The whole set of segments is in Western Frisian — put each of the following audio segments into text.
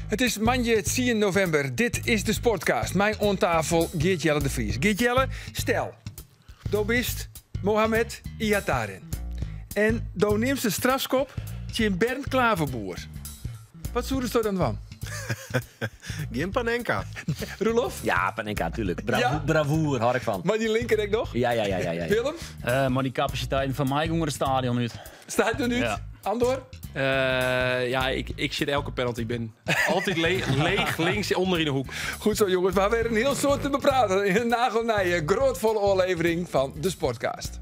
It is moandei 10 novimber. Dit is de Sportcast. Mei oan tafel Geert Jelle de Vries. Geert Jelle, stel, do bist Mohamed Ihattaren. En do nimst de strafskop tsjin Bernd Klaverboer. Wat soest dan dwaan? Gjin Panenka. Roelof? Ja, Panenka, natuurlijk. Ja? Bravoer, hou ik van. Mar dy linker ek noch? Ja. Willem? Mar dy kapasiteiten fan my gong er it stadion út. Stadion út? Ja. Andor? Ja, ik sjit elke penalty binnen. Altyd leech links ûnder yn de hoek. Goed zo, jonges. We ha wer in hiel soad te bepraten yn in nagelnije, groatfolle ôflevering fan de Sportcast.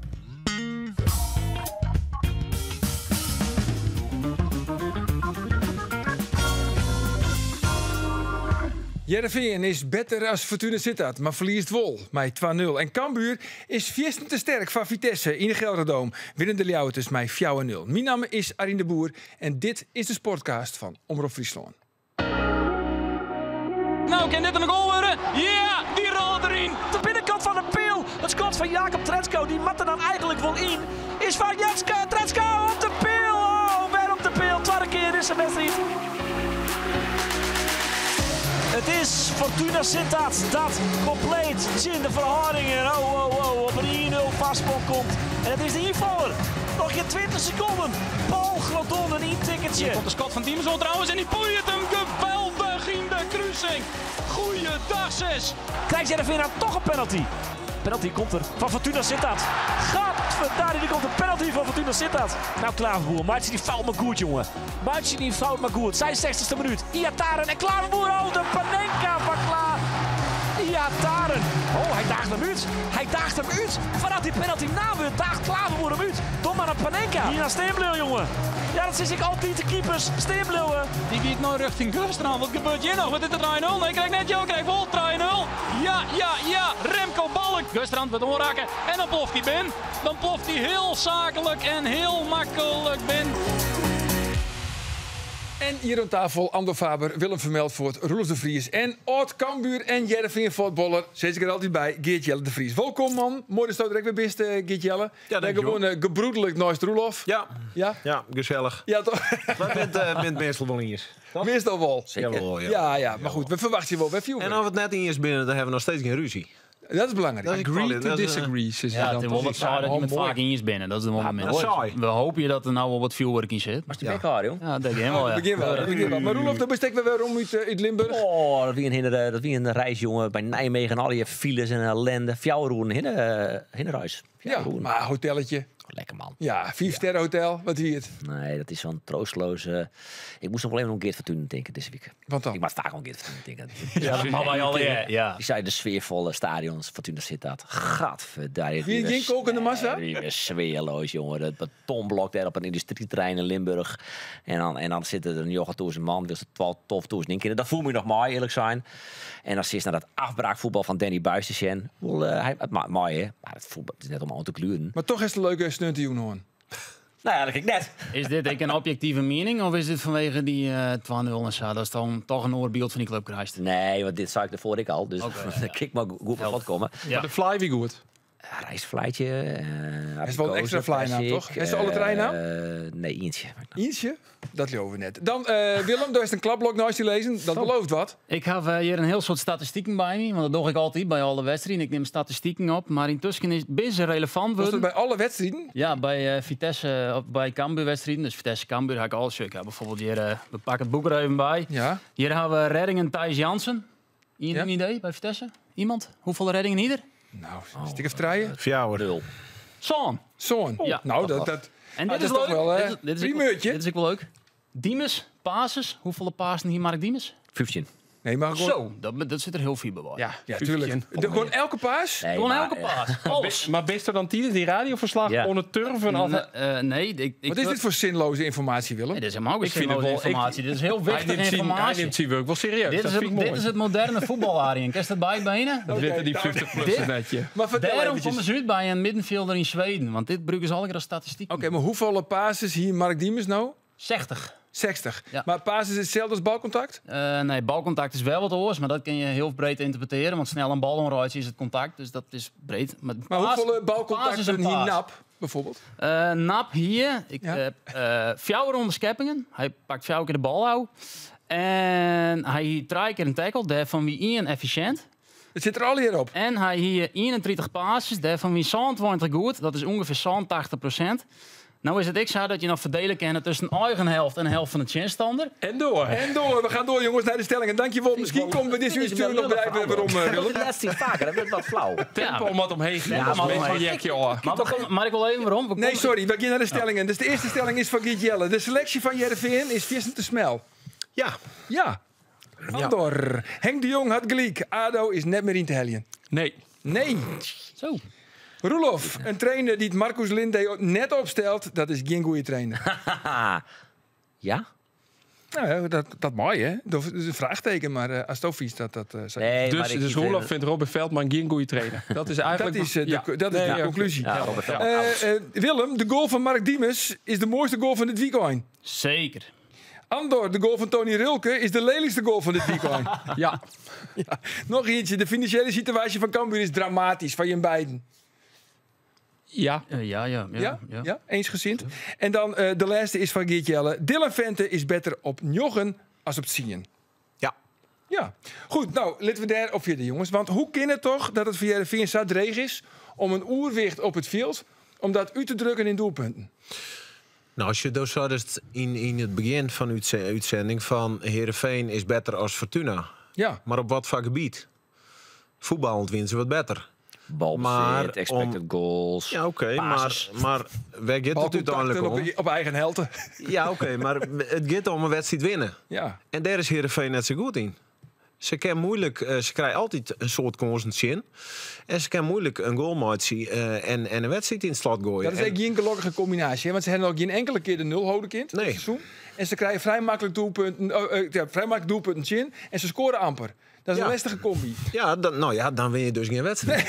Hearrenfean is better as Fortuna Sittard, mar ferliest wol mei 2-0. En Cambuur is fierstente sterk foar Vitesse yn de Gelredome. Winne de Ljouwerters mei 4-0. Myn namme is Arjen de Boer en dit is de Sportcast fan Omrop Fryslân. No, kin dit in goal wurde? Ja, dy rôlet deryn. De binnenkant fan de peal. It skot fan Jacob Tretsko, dy moat der dan eigentlik wol yn. Is fan Jetske Tretsko op de peal. Oh, wer op de peal. Twadde kear dizze wedstriid. It is Fortuna Sittard dat kompleet tsjin de ferhâldingen oh, oh, oh, op in 1-0 foarsprong komt. En it is de ynfaller. Noch gjin 20 sekonden. Paul Gladon in yntikkertsje. Komt de skot fan Diemers oan trouwens en dy poeiet him geweldich yn de krusing. Goeiedag ses. Krijgt Hearrenfean dan toch in penalty? Penalty komt der fan Fortuna Sittard. Gadverdarrie, der komt in penalty fan Fortuna Sittard. No Klaverboer, meitsje dy fout mar goed, jonge. Meitsje dy fout mar goed. 66e minút. Ihattaren en Klaverboer. Oh, de Panenka fan Klaar. Ihattaren. Oh, hy daagt him út. Hy daagt him út. Foardat dy penalty naam wurdt, daagt Klaverboer him út. Doch mar in Panenka. Hier stean bliuwe, jonge. Ja, dat sis ik altyd, de keepers. Stean bliuwe. Dy giet no rjochting Gustrand. Wat gebeurt hjir noch? Wat is it 3-0? Nee, krijg net, jo krijg wol 3-0. Ja, ja, ja. Remco Balk. Gustrand wurdt oanrakke en dan ploft hy bin. Dan ploft hy hiel saaklik en hiel maklik bin. En hjir oan tafel Andor Faber, Willem Vermeltfoort, Roelof de Vries en âld Cambuur en Hearrenfean fuotballer, sis ik der altyd by, Geert Jelle de Vries. Wolkom man, moai datsto der ek wer bist, Geert Jelle. Ja, Wer dankjewol. gewoan gebroederlik neist Roelof. Ja. Ja? Ja, gesellich. Ja, toch? Wy binne it meastal wol iens. Meastal wol. Jawol, ja. Ja, ja, mar goed, we ferwachtsje wol wer fjoerwurk. En as we it net iens binne, dan ha we noch steeds gjin rúzje. Dat is belangryk. Dat is Agree to dat is, disagree, sizze Ja, se it dan is wol toch? wat saai dat je Oh, met moai. faak iens binne. Dat is wol dat is saai. We hoopje dat der no wol wat fjoerwurk yn sit. Moatst dy bek hâlde, jong. Ja, dat gean wol, ja. Begjin wol, begjin wol. Mar Roelof, dan bist ek wer werom út Limburg. Oh, dat wie in reis, jonge. By Nijmegen, al dy files en ellende. 4 oeren hinne reis. Ja, 4 oeren. mar hotelletje. Lekker man. Ja, 5 sterren hotel, wat wie it? Nee, dat is zo'n troosteloze. Ik moast noch wol even oan Geert Fortuyn tinke dizze wike. Want dan? Ik moat faak oan Geert Fortuyn tinke. Ja, dat moatte wy allegear. Ja. Dy sei de sfearfolle stadions, Fortuna Sittard. Gadverdarrie. Wie it gjin kokende massa? Nee, wie sfearleas, jonge. Dat betonblok dêr op in yndustryterrein yn Limburg. En dan sitte der 9000 man, wylst der 12.000 yn kinne. Dat foel my noch mei, earlik sein. En dan sitst nei dat afbraakfuotbal fan Danny Buijs te sjen. Wol, hy, it mei, hè. Mar it fuotbal, it is net om oan te gluren. Mar toch is it in leuke sneontejûn hân. No ja, dat ik net. Is dit ek in objektive miening of is dit fanwege dy 2-0 en sa? Dat is dan toch in oar byld fan dy klup krijst? Nee, want dit sei ik derfoar ek al. Dus Oké, ja, dan kin ik mar goed wat komme. Ja. Mar de fly wie goed. Ja, rijstflytje, Is wol in ekstra fly naam, toch? Is alle trein naam? Nee, ientsje. Ientsje? Dat leauwe we net. Dan, Willem, do hast in klapblok neist dy lizzen. Dat belooft wat. Ik ha hjir in hiel soad statistiken by my, want dat doch ik altyd by alle wedstriden. Ik nim statistiken op, mar yntusken is binne se relevant Was dat wurden. by alle wedstriden? Ja, by Vitesse, of by Cambuur-wedstriden. Dus Vitesse Cambuur ha ik al. Sjoch, ik ha bijvoorbeeld hjir, we pakke it boek der even by. Ja. Hjir ha we reddingen Thijs Jansen. Ien Ja. in idee by Vitesse? Iemand? Hoefolle reddingen hied er? No, in stik of trije? 4. 0. Sân. Sân. Ja. No, dat, En ah, dit is dat is toch leuk. wel, Dit is ek primeurtje. Dit is ek wol leuk. Diemers, passes. Hoefolle passen hie Mark Diemers? 15. Nee, mar gewoan Zo, dat sit der hiel fier by. Ja, ja, tuurlijk. Gewoan elke pass? Nee, Gewoan mar, elke pass. Alles. Mar bist der dan tidens dy radioferslach Ja. oan it turven? Of Nee, ik Wat is dit foar sinleaze ynformaasje, Willem? Nee, dit is helemaal geen Ik vind het zinloze wel- ik- ynformaasje. Dit is hiel Hy wichtige nimt syn, hy ynformaasje. nimt syn wurk wol serieus. Dit Dat is fyn ik het, moai. dit is it moderne fuotbal, Arjen. Kinst dat bybene? Dat witte dy Oké, 50-plussers net, je. Mar fertel Dêrom eventjes. komme se út by in middenfjilder yn Sweden. Want dit brûke se allegear as statistyk. Oké, mar hoefolle passes hie Mark Diemers no? 60. 60. Ja. Mar passes is itselde as balkontakt? Nee, balkontakt is wol wat oars, mar dat kinne je hiel breed ynterpretearje. Want snel in bal oanreitsje is it kontakt, dus dat is breed. Mar, Mar hoefolle pass is balkontakten in hie pass. Nap, bijvoorbeeld? Nap hie, ik Ja. heb 4 ûnderskeppingen. Hy pakt 4 kear de bal ôf. En hy hie trije kear in tackle, dêrfan wie ien effisjint. It sit der allegear op. En hy hie 31 passes, dêrfan wie 27 goed. Dat is ûngefear 87%. Nou is it ek sa dat je noch ferdele kinne tusken eigen helft en de helft fan de tsjinstanner. En door. En door, we gaan door jongens naar de stellingen. Dankjewel. Misschien komen we dit uur nog bij waarom, Willem. Dat laatste vaker, dat wordt wat flauw. Tempo om wat omheen. Ja, Ja, maar maar omheen. jekje, hoor. Maar, maar ik wil even waarom. We Nee, komen- sorry, we gaan naar de stellingen. Dus de eerste stelling is van Giet Jelle. De selectie van Heerenveen is vissen te smel. Ja. Ja. Andor. Henk de Jong had gelijk. ADO is net meer in te heljen. Nee. Nee. Zo. Roelof, een trainer die het Marcus Linde net opstelt, dat is geen goede trainer. Ja? Nou, ja, dat mooi hè. Dat is een vraagteken, maar als het vies dat Nee, Dus, maar ik dus Roelof vindt Robin Veldman geen goede trainer. Dat is eigenlijk... Dat is, dat is Nee, de oké. conclusie. Ja, Robin Veldman. Willem, de goal van Mark Diemers is de mooiste goal van dit weekend. Zeker. Andor, de goal van Tony Rilke is de lelijkste goal van dit weekend. Ja. Ja. Nog eentje, de financiële situatie van Cambuur is dramatisch van je beiden. Ja. Ja, ja, ja, Ja, ja. ja. eensgezind. En dan de laatste is van Geert Jelle. Dylan Vente is beter op njoggen als op zien. Ja. Ja, goed. Nou, laten we daar op verder, jongens. Want hoe kan het toch dat het voor Heerenveen zo dreig is om een oerwicht op het veld, om dat u te drukken in doelpunten? Nou, als je dus zo dus in het begin van uw uitzending van Heerenveen is beter als Fortuna. Ja. Maar op wat voor gebied? Voetballend wint ze wat beter. Balbezit, Maar expected goals. Ja, oké, maar, passes. maar waar gaat het Balcontacten uiteindelijk om? op eigen helte. Ja, oké, maar het gaat om een wedstrijd winnen. Ja. En daar is Heerenveen net zo goed in. Ze kan moeilijk, ze krijgen altijd een soort constant in. En ze kan moeilijk een goal maken en een wedstrijd in het slot gooien. Dat is echt geen gelukkige combinatie. Hè? Want ze hebben ook geen enkele keer de nul houden kind dit Nee. seizoen. En ze krijgen vrij makkelijk doelpunten, ja, vrij makkelijk doelpunten in. En ze scoren amper. Dat is een Ja. lastige combi. Ja, dan, nou ja, dan win je dus geen wedstrijd.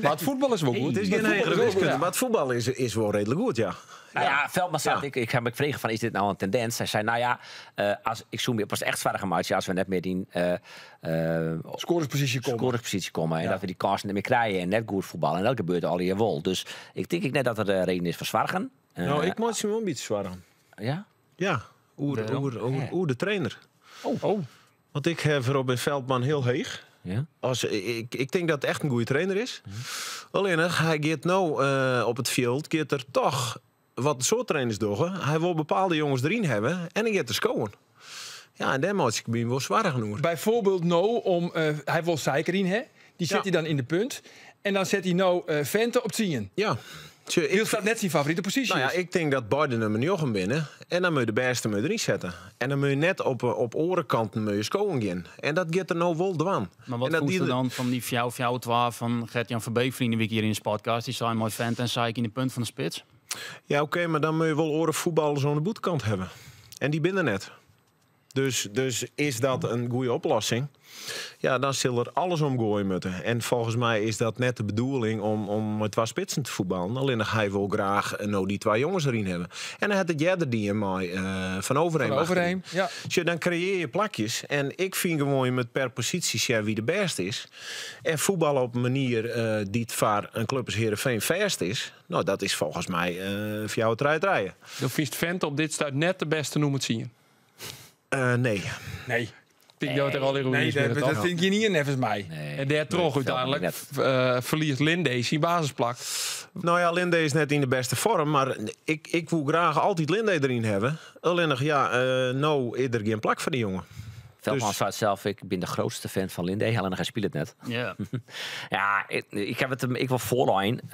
Maar het voetbal is wel goed. Het is geen voetbal eigen is wel goed, wiskunde, ja. maar het voetbal is wel redelijk goed, ja. Nou ja, Veldman zei, Ja. ik heb me gevraagd van, is dit nou een tendens? Hij zei, nou ja, als, ik zoom pas echt zwaar gemaakt als we net meer in Scorespositie komen. scoringspositie komen. En dat we die kansen niet meer krijgen en net goed voetballen. En dat gebeurt al hier wel. Dus ik denk ik net dat er reden is voor zwargen. Nou, ik maak ze wel een beetje zwaar aan. Ja? Ja, oer de trainer. Oh. Want ik heb Robin Veldman heel heeg. Ja? Ik denk dat het echt een goede trainer is. Alleen, hij gaat nou op het veld, gaat er toch wat soort trainers doen. Hij wil bepaalde jongens erin hebben en hij gaat er scoren. Ja, en daar moet ik bij wel zwaar genoeg. Bijvoorbeeld no om hij wil Suikerin, hè? Die zet Ja. hij dan in de punt. En dan zet hij nou Vente op 10. Ja. Tje, Heel staat net zijn favoriete positie. Nou ja, is. ik denk dat beide nummer 9 binnen. En dan moet je de beste moet erin zetten. En dan moet je net op orenkanten moet je scoren gaan. En dat gaat er nou wel dwan. Maar wat en dat voelt die er dan van die fjouw, fjouw, twa van Gert-Jan Verbeek, vrienden week hier in de podcast. Die zei mooi vent en zei ik in de punt van de spits. Ja, oké, maar dan moet je wel oren voetballers aan de boetekant hebben. En die binnen net. Dus is dat een goede oplossing? Ja, dan zal er alles om gooien moeten. En volgens mij is dat net de bedoeling om met twee spitsen te voetballen. Alleen nog hij wil graag nou die twee jongens erin hebben. En dan had het Jedder die hem mij van Overheem. Van Overheem, ja. Dus ja, dan creëer je plakjes. En ik vind gewoon je met per positie zien wie de beste is. En voetballen op een manier die het voor een club als Heerenveen vast is. Nou, dat is volgens mij voor jou het rijden. Dan vindt Vente op dit stuit net de beste noem het zien. Nee. Nee. Ik denk dat er al in Nee, is dat, binnen, dat toch? vind je niet in, volgens mij. Nee. En daar toch uiteindelijk net. verliest Linde zijn basisplak. Nou ja, Linde is net in de beste vorm. Maar ik wil graag altijd Linde erin hebben. Alleen nog, ja, nou is er geen plak voor die jongen. Veldman Dus- zei het zelf, ik ben de grootste fan van Linde. Alleen hij speelt het net. Ja. Ja, ik heb het hem, ik wil voorlijn.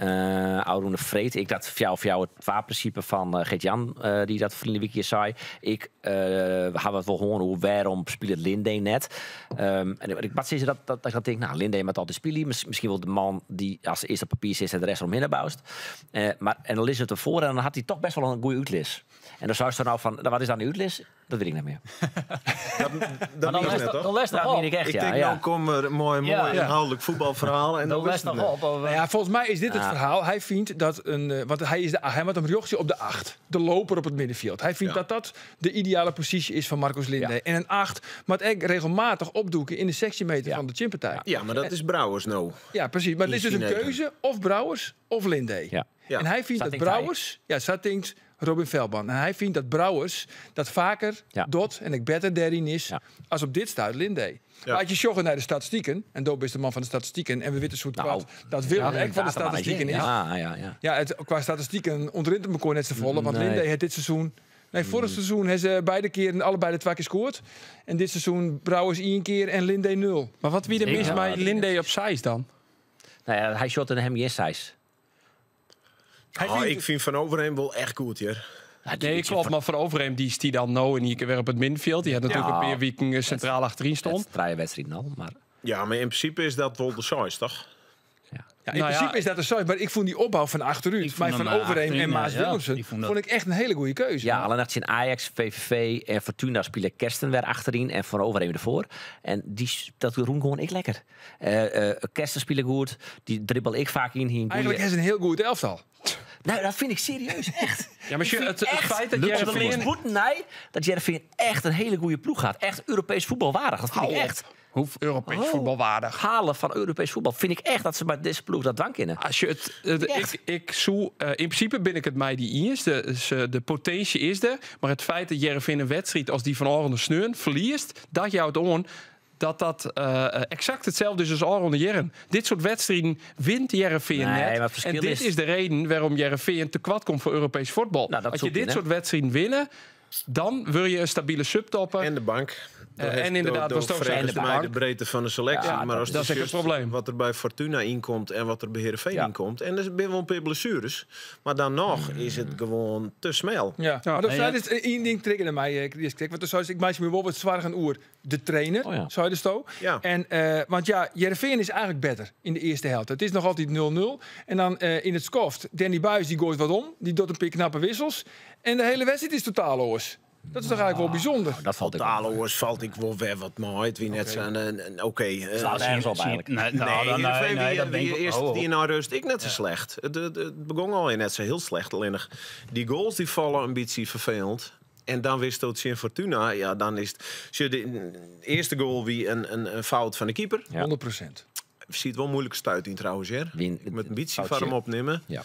Oude Vreed. Ik dat voor jou het wapenprincipe van Gert-Jan, die dat vrienden weekje zei. Ik had het wel horen hoe waarom speelt het Linde net. En ik wat is dat ik dat denk, nou Linde met altijd spelen. Misschien wel de man die als eerste op papier zit en de rest omheen bouwt. Maar en dan is het ervoor en dan had hij toch best wel een goede uitlis. En dan zou ze nou van, nou, wat is dan de uitlis? Dat weet ik niet meer. Dat Maar dan is les net, toch? dan les Dat toch meen op. ik echt, Ik ja. denk, ja. nou komt er een mooi, mooi Ja. inhoudelijk voetbalverhaal. En Dan dan les is het toch net. op. Of, Nou ja, volgens mij is dit het verhaal. Hij vindt dat een. Want hij is de, hij had een jochje op de 8. De loper op het middenveld. Hij vindt Ja. dat dat de ideale positie is van Marcus Linde. Ja. En een 8 moet echt regelmatig opdoeken in de sectiemeter Ja. van de chimpartij. Ja. Ja, maar dat is Brouwers nou. precies. Maar het is dus een Insineker. keuze of Brouwers of Linde. Ja. Ja. En hij vindt Zat dat denkt hij. Brouwers. Ja, zat denkt Robin Veldman. En hy fynt dat Brouwers dat faker docht en ek better dêryn is as op dit stuit Linday. Mar as je sjogge nei de statistiken, en do bist de man fan de statistiken en we witte sûnt koart dat Willem ek fan de statistiken is. Ja, it, kwa statistiken ûntrint it mekoar net safolle, want Linday hat dit seizoen, nee, foarich seizoen ha se beide kearen allebei de twa kear skoard. En dit seizoen Brouwers ien kear en Linday nul. Mar wat wie der mis mei Linday op seis dan? Nou ja, hy sjocht him gjin seis. Oh, ik fyn Van Overeem wol echt goed hjir. Nee, klopt. Mar Van Overeem dy stie dan no yn ien kear wer op it middenfjild. Dy hat natuerlik in pear wiken sintraal achteryn stond. Trije wedstriden al, mar... Ja, mar yn prinsipe is dat wol de seis, toch? Ja, yn nou prinsipe is dat de seis, mar ik fûn dy opbou fan achterút mei Van Overeem en Maas Willemsen fûn ik echt in hiele goede keuze. Ja, allinnich tsjin Ajax, VVV en Fortuna spile Kersten wer achteryn en Van Overeem derfoar. En dy, dat rûn gewoan ek lekker. Kersten spile goed, dy dribbel ek faak yn. Hie in Eigentlik goeie... is in hiel goed elftal. Nou, dat fyn ik serieus, echt. Ja, mar Ik fyn het echt feit dat op de Hearrenveen- linksbûten nei, dat Hearrenveen echt in hiele goede ploech hat. Echt Europees voetbalwaardich, dat fyn ik Hou op. echt. Hoe Europees Oh. voetbalwaardich? Halen fan Europees voetbal fyn ik echt dat se mei dizze ploech dat dwaan kinne. As je it, Echt. ik soe, yn prinsipe bin ik it mei dy iens. De potinsje is der. Mar it feit dat Hearrenveen in wedstriid as dy fan ôfrûne sneon ferliest, dat jout oan dat dat eksakt itselde is as ôfrûne jierren. Dit soart wedstriden wint Hearrenfean Nee, net. mar it ferskil En dit is is de reden wêrom Hearrenfean tekoart komt foar Europees fuotbal. Nou, dat As je soe dit kinne. soart wedstriden winne, dan wurd je in stabile subtopper. En de bank. En inderdaad, was het ook zo. frege En de mij bank. de breedte van de selectie. Ja, maar dat als dat is de echt het juist probleem. Wat er bij Fortuna inkomt en wat er bij Heerenveen inkomt. En er zijn wel een paar blessures. Maar dan nog is het gewoon te snel. Ja. Maar dat Nee, zei ja. dus één ding triggerde mij, Chris Krik. Want toen zei ze, ik maak me wel wat zwaar aan oer. De trainer, Oh ja. zei de sto. Ja. En, want ja, Heerenveen is eigenlijk beter in de eerste helft. Het is nog altijd 0-0. En dan in het skoft, Danny Buijs die gooit wat om. Die doet een paar knappe wissels. En de hele wedstrijd is totaal oors. Dat is toch eigenlijk wel bijzonder. Dat valt ik op. Totale oors valt ik wel weer wat mooi. Het wie net zijn. Oké. Slaat ergens op eigenlijk. Nee, nou, Nee, dan- nee, Heerenveen nee, dat wie denk ik eerst oh, oh. die nou rust, ik net zo slecht. Het begon al in net zo heel slecht. Alleen nog die goals die vallen een beetje vervelend. En dan wist het in Fortuna. Ja, dan is het. Zie je, de eerste goal wie een fout van de keeper. Ja. 100%. Ziet wel moeilijk stuit in trouwens, hè? Win- Ik moet een beetje foutje. van hem opnemen. Ja.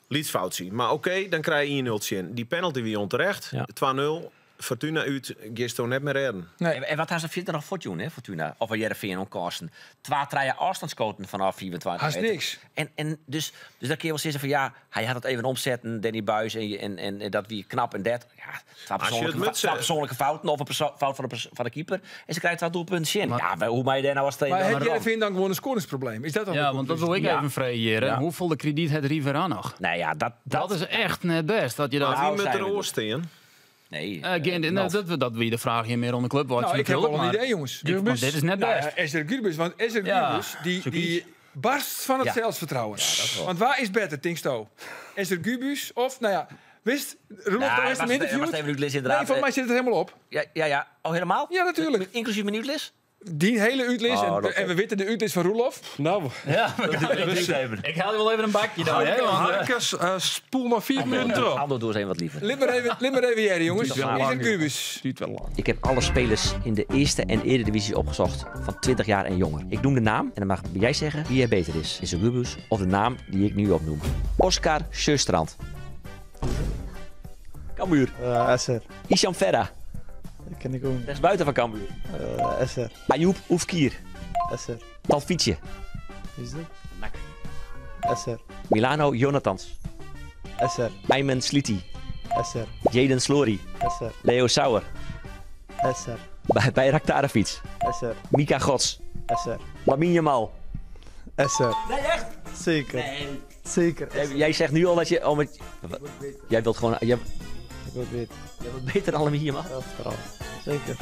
Liet fout zien. Maar oké, dan krijg je 1-0 in. Die penalty wie onterecht. Ja. 2-0. Fortuna uit. Gisto net meer redden. Nee. En wat had ze verder nog Fortuna, hè? Fortuna? Of Heerenveen om Karsten. Twee treien afstandskoten vanaf 24 Haast meter. niks. En dus dan kun je wel zeggen van ja, hij had het even omzetten, Danny Buijs en dat wie knap en dat. Ja, Als je het moet twee persoonlijke fouten of een fout van de keeper. En ze krijgt twee doelpunten in. Ja, hoe mij daar nou als trainer Maar dan heeft aan? Heerenveen dan gewoon een scoringsprobleem? Is dat dan Ja, de want dat conclusie? wil ik Ja. even vreden. Ja. Hoeveel de krediet het Rivera nog? Nou ja, dat, Dat is echt net best. Dat je dat... Maar Nou, wie met zijn de we oor steen? Nee. Geen- nee, Nat. dat wie de vraag hier meer onder club wordt. Nou, ik heb wel een natuurlijk, maar- idee, jongens. Want dit is net Nou best. ja, Esther Gurbuz, want Esther Ja, Gurbuz, zoek die iets. barst van het Ja. zelfvertrouwen. Want waar is beter, Tinksto? Esther Gurbuz of, nou ja, wist, Roelof, Nou, daar is was hem het- was interviewd. het even uitlezen, inderdaad. Nee, volgens mij zit het helemaal op. Ja, ja, ja. Oh, helemaal? Ja, natuurlijk. Inclusief minuutlis? Die hele uitlis, Oh, dat en we weten de uitlis van Roelof. Nou, Ja, we gaan- ik haal je wel even een bakje dan. Hè, want, Harkes, spoel maar 4 minuten terug. Ando, doe eens even wat liever. Lid maar even, lid maar even jerry, jongens. Duurt wel Esther lang, Gurbuz. Duurt wel lang. Ik heb alle spelers in de eerste en eredivisie opgezocht van 20 jaar en jonger. Ik noem de naam en dan mag jij zeggen wie er beter is. Is het Gurbuz of de naam die ik nu opnoem? Oscar Sjöstrand. Cambuur. SR. Isham Ferra. Dat ken ik ook niet. Rechtsbuiten van Cambuur. SR. Ayoub Oufkir. SR. Talfietje. Wie is dat? Nak. SR. Milano Jonathans. SR. Ayman Sliti. SR. Jaden Slory. SR. Leo Sauer. SR. Bayraktarevic. SR. Mika Gods. SR. Lamine Yamal. SR. Nee, echt? Zeker. Zeker. Jij zegt nu al dat je... Oh, maar, jij wilt gewoon... Jij, Ik wil beter. jij wilt beter dan Lamine Yamal. Zelfvertrouwen. Zeker.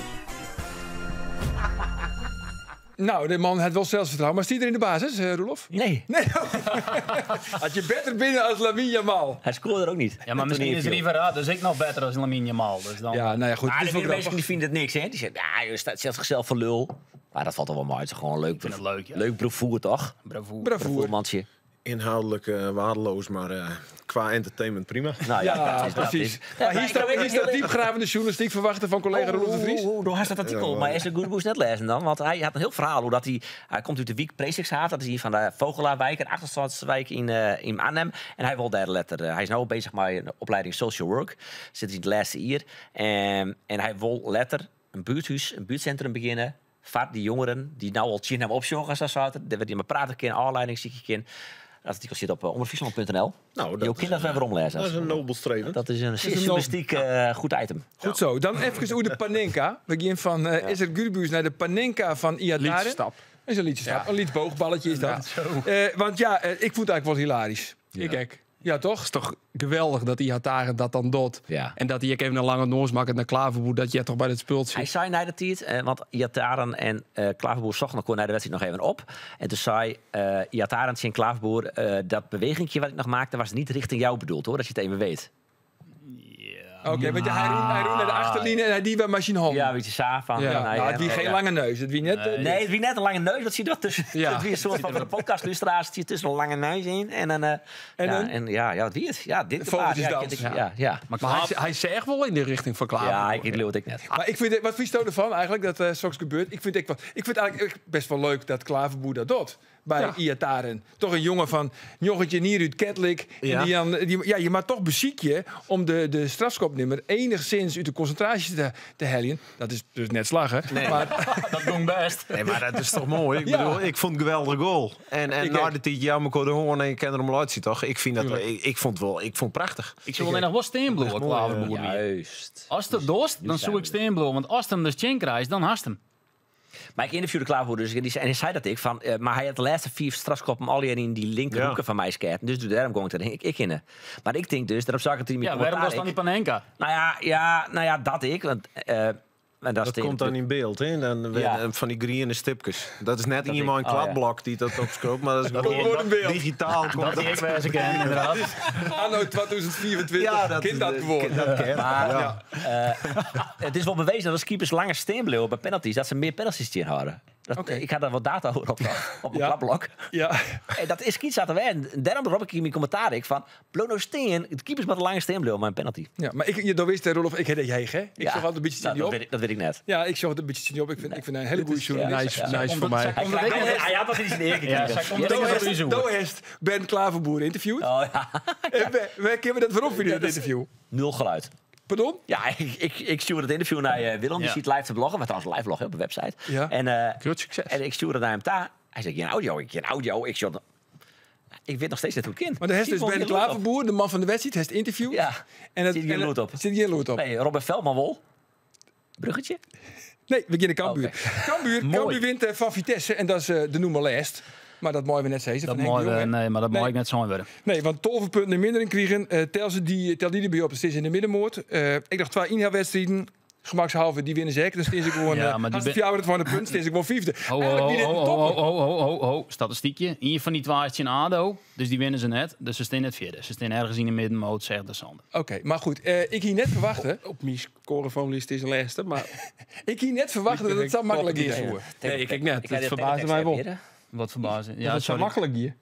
Nou, de man had wel zelfvertrouwen. Maar is die er in de basis, Roelof? Nee. Nee. Had je beter binnen als Lamine Yamal. Hij scoorde er ook niet. Ja, maar misschien is Rivera dus ik nog beter als Lamine Yamal. Dus dan... Ja, nou ja, goed. Maar het is de wel mensen grappig. die vinden het niks, hè? Die zeggen, ja, je staat zet zichzelf voor lul. Maar dat valt toch wel mooi. Het is gewoon een leuk, vind het leuk, ja. leuk bravoer, toch? Bravoer. Bravoer. Bravoer, mansje. Inhoudelijk waardeloos, maar qua entertainment prima. Nou ja, Ja, dat is, dat precies. is. Maar hier staat, hier staat diepgravende journalistiek verwachten van collega Roelof de Vries. Hoe had dat artikel? Maar is de Goedeboes net lezen dan? Want hij had een heel verhaal hoe dat hij... Hij komt uit de Wiek Preesikshaven. Dat is hier van de Vogelaarwijk, een achterstandswijk in Arnhem. En hij wil derde letter. Hij is nu bezig met een opleiding Social Work. Zit in het laatste jaar. En hij wil letter een buurthuis, een buurtcentrum beginnen. Vaart die jongeren die nou al tien hebben opzoeken, zo zaten. Daar werd die maar praten kan, aanleiding zie ik kan. Dat artikel zit op omroepfriesland.nl. Nou, Je kunt dat weer omlezen. Dat is een nobel streven. Dat is een een journalistiek goed item. Goed zo. Dan even hoe de Panenka. We gaan van Ezer Gürbüz naar de Panenka van Iataren. Liedstap. Is een liedje Een liedboogballetje is dat. Want ja, ik vond het eigenlijk wel hilarisch. Ik ek. Ja, toch? Het is toch geweldig dat Iataren dat dan doet. Ja. En dat hij ook even een lange noors maakt naar Klaverboer, dat je toch bij het spul Hij zit. zei na de tijd, want Iataren en Klaverboer zochten elkaar na de wedstrijd nog even op. En toen zei Iataren tegen Klaverboer, dat bewegingje wat ik nog maakte was niet richting jou bedoeld hoor, dat je het even weet. Oké, want hij roept naar de achterlinie en hij die bij machine home. Ja, weet je, Sa van. Ja. nou, Nou, ja, het wie geen ja. lange neus. Het wie net. Nee, het wie net een lange neus, dat zie je dat tussen. Ja. Het wie een soort van voor de podcastluisteraars, het zit tussen een lange neus in. En dan. En ja, dan? en ja, ja, wat wie het? Ja, dit Vogeltjesdans. Ja, ja, ja. Maar hij zegt wel in de richting van Klaverboer. Ja, ik geloof het ik net. Maar ik vind het, wat vind je ervan eigenlijk dat zoiets gebeurt? Ik vind eigenlijk echt best wel leuk dat Klaverboer dat doet bij Ja. Iataren. Toch een jongen van joggetje hier uit Ketlik. Ja. En die dan, die, ja, je maar toch beziek je om de strafschopnummer enigszins uit de concentratie te hellen. Dat is dus net slagen. Maar Dat doen best. Nee, maar dat is toch mooi? Ik Ja. bedoel, ik vond het een geweldige goal. En Ik na ook. de tijd, ja, maar ik hoorde horen en ik ken er om uitzien, toch? Ik vind dat, ik vond het wel, ik vond het prachtig. Ik zou alleen nog wel steenbloemen, mooi, Klaverboer. Juist. Als het dorst, dan zijn zoek we ik steenbloemen. Want als het hem dus chin krijgt, dan hast hem. Maar ik interviewde Klaverboer dus en die zei, en hij zei dat ik van, maar hij had de laatste 4 strafschoppen al in die linkerhoeken Ja. van mij scherp. Dus daarom kon ik er ik in. Maar ik denk dus, daarom zag ik het in mijn Ja, waarom was commentaar dan die Panenka? ik. Nou ja, ja, nou ja, dat ik. Want, en dat, Dat komt dan in beeld, hè? Dan, Ja. Van die groene stipjes. Dat is net Dat iemand ik- een oh, ja. kladblok die dat opscoopt, maar dat is komt gewoon door een beeld. digitaal. Komt Dat die ik bij ze ken, inderdaad. anno 2024 Ja, dat kind dat gewoon. Dat ken. Maar ja. het is wel bewezen dat als keepers langer steen blijven bij penalties, dat ze meer penalties tegen houden. Dat, Oké. Ik had daar wat data over op mijn Ja. klapblok. Ja. En dat is kies aan de weg. En daarom roep ik in mijn commentaar ik van, blow nou steen, de keepers met een lange steen blijven maar een penalty. Ja, maar ik, je, dat wist, hè, Roelof, ik heb dat jij, hè? Ik Ja. zag altijd een beetje Nou, die dat, op. weet ik, dat weet ik net. Ja, ik zag het een beetje op. Ik vind een hele goede ja, journalist. Nice, nice voor mij. Hij, Omdat ik- hij had dat in zijn eer Ja, gekregen. zij komt Do er heeft- op uw Do heeft Ben Klaverboer interviewd. Oh ja, En wij kunnen dat waarop vinden, dat interview. nul geluid. Pardon? Ja, ik stuurde het interview naar Willem. Die Ja. ziet live te bloggen. We trouwens live bloggen op de website. Ja. En, Groot succes. en ik stuurde naar hem daar. Hij zei, geen audio, ik geen audio. Ik, stuurde- ik weet nog steeds net hoe het kind. Maar de heeft dus Zit Ben gewoon geen lood op. Klaverboer, de man van de wedstrijd, heeft interviewd. Ja. En het, Zit geen en het- lood op. Zit geen lood op. Nee, Nee, Robert Veldman wol. Bruggetje? we beginnen Cambuur. Oké. Cambuur wint van Vitesse en dat is de noemer last. Maar dat mooi we net zeggen. Dat van Henk de mooi, Jong, hè? nee, maar dat Nee. mag ik net zo worden. Nee, want 12 punten minder in kriegen. Tel, ze die, tel die erbij op, dat is in de middenmoord. Ik dacht twee inhaalwedstrijden. Gemakshalve, die winnen zeker. Dan staan ze gewoon... Ja, Ja, maar die maar ben- die het van de punt, staan ze gewoon vijfde. Ho, ho, Eigenlijk wie dit ho, een ho, topper. ho, ho, ho, ho, ho. Statistiekje. Hier van die twee is in ADO, dus die winnen ze net. Dus ze staan net vierde. Ze staan ergens in de middenmoot, zegt de Sander. Oké, maar goed. Ik hier net verwachten. Op mijn scorefoonlist is een laatste, maar Ik hier net verwachten dat het zo makkelijk is. voor. Nee, ik net. Ik had Het de verbaasde teletext mij wel. app hier, hè? Wat verbazen. Ja, dat het zo sorry. makkelijk hier.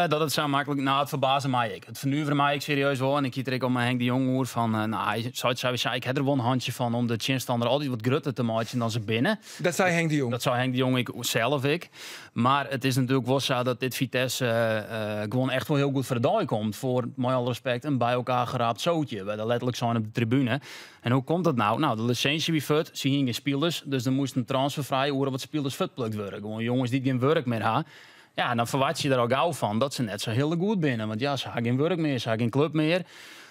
Dat het zo makkelijk. Nou, het verbaasde mij ik. Het vernuiverde mij ik serieus wel. En ik trek om Henk de Jong hoor van. Nou, hij zou zei, ik heb er wel een handje van om de chinstander altijd wat grutter te maken dan ze binnen. Dat zei Henk de Jong. Dat zou Henk de Jong ik zelf ik. Maar het is natuurlijk wel zo dat dit Vitesse gewoon echt wel heel goed voor de dag komt. Voor, met alle respect, een bij elkaar geraapt zootje. Wij daar letterlijk zijn op de tribune. En hoe komt dat nou? Nou, de licentie wie fut, ze hingen geen spelers. Dus er moest een transfervrij oren wat spelers futplukt worden. Gewoon jongens die geen werk meer hebben. Ja, en dan verwacht je er al gauw van dat ze net zo heel goed binnen. Want ja, ze hebben geen werk meer, ze hebben geen club meer.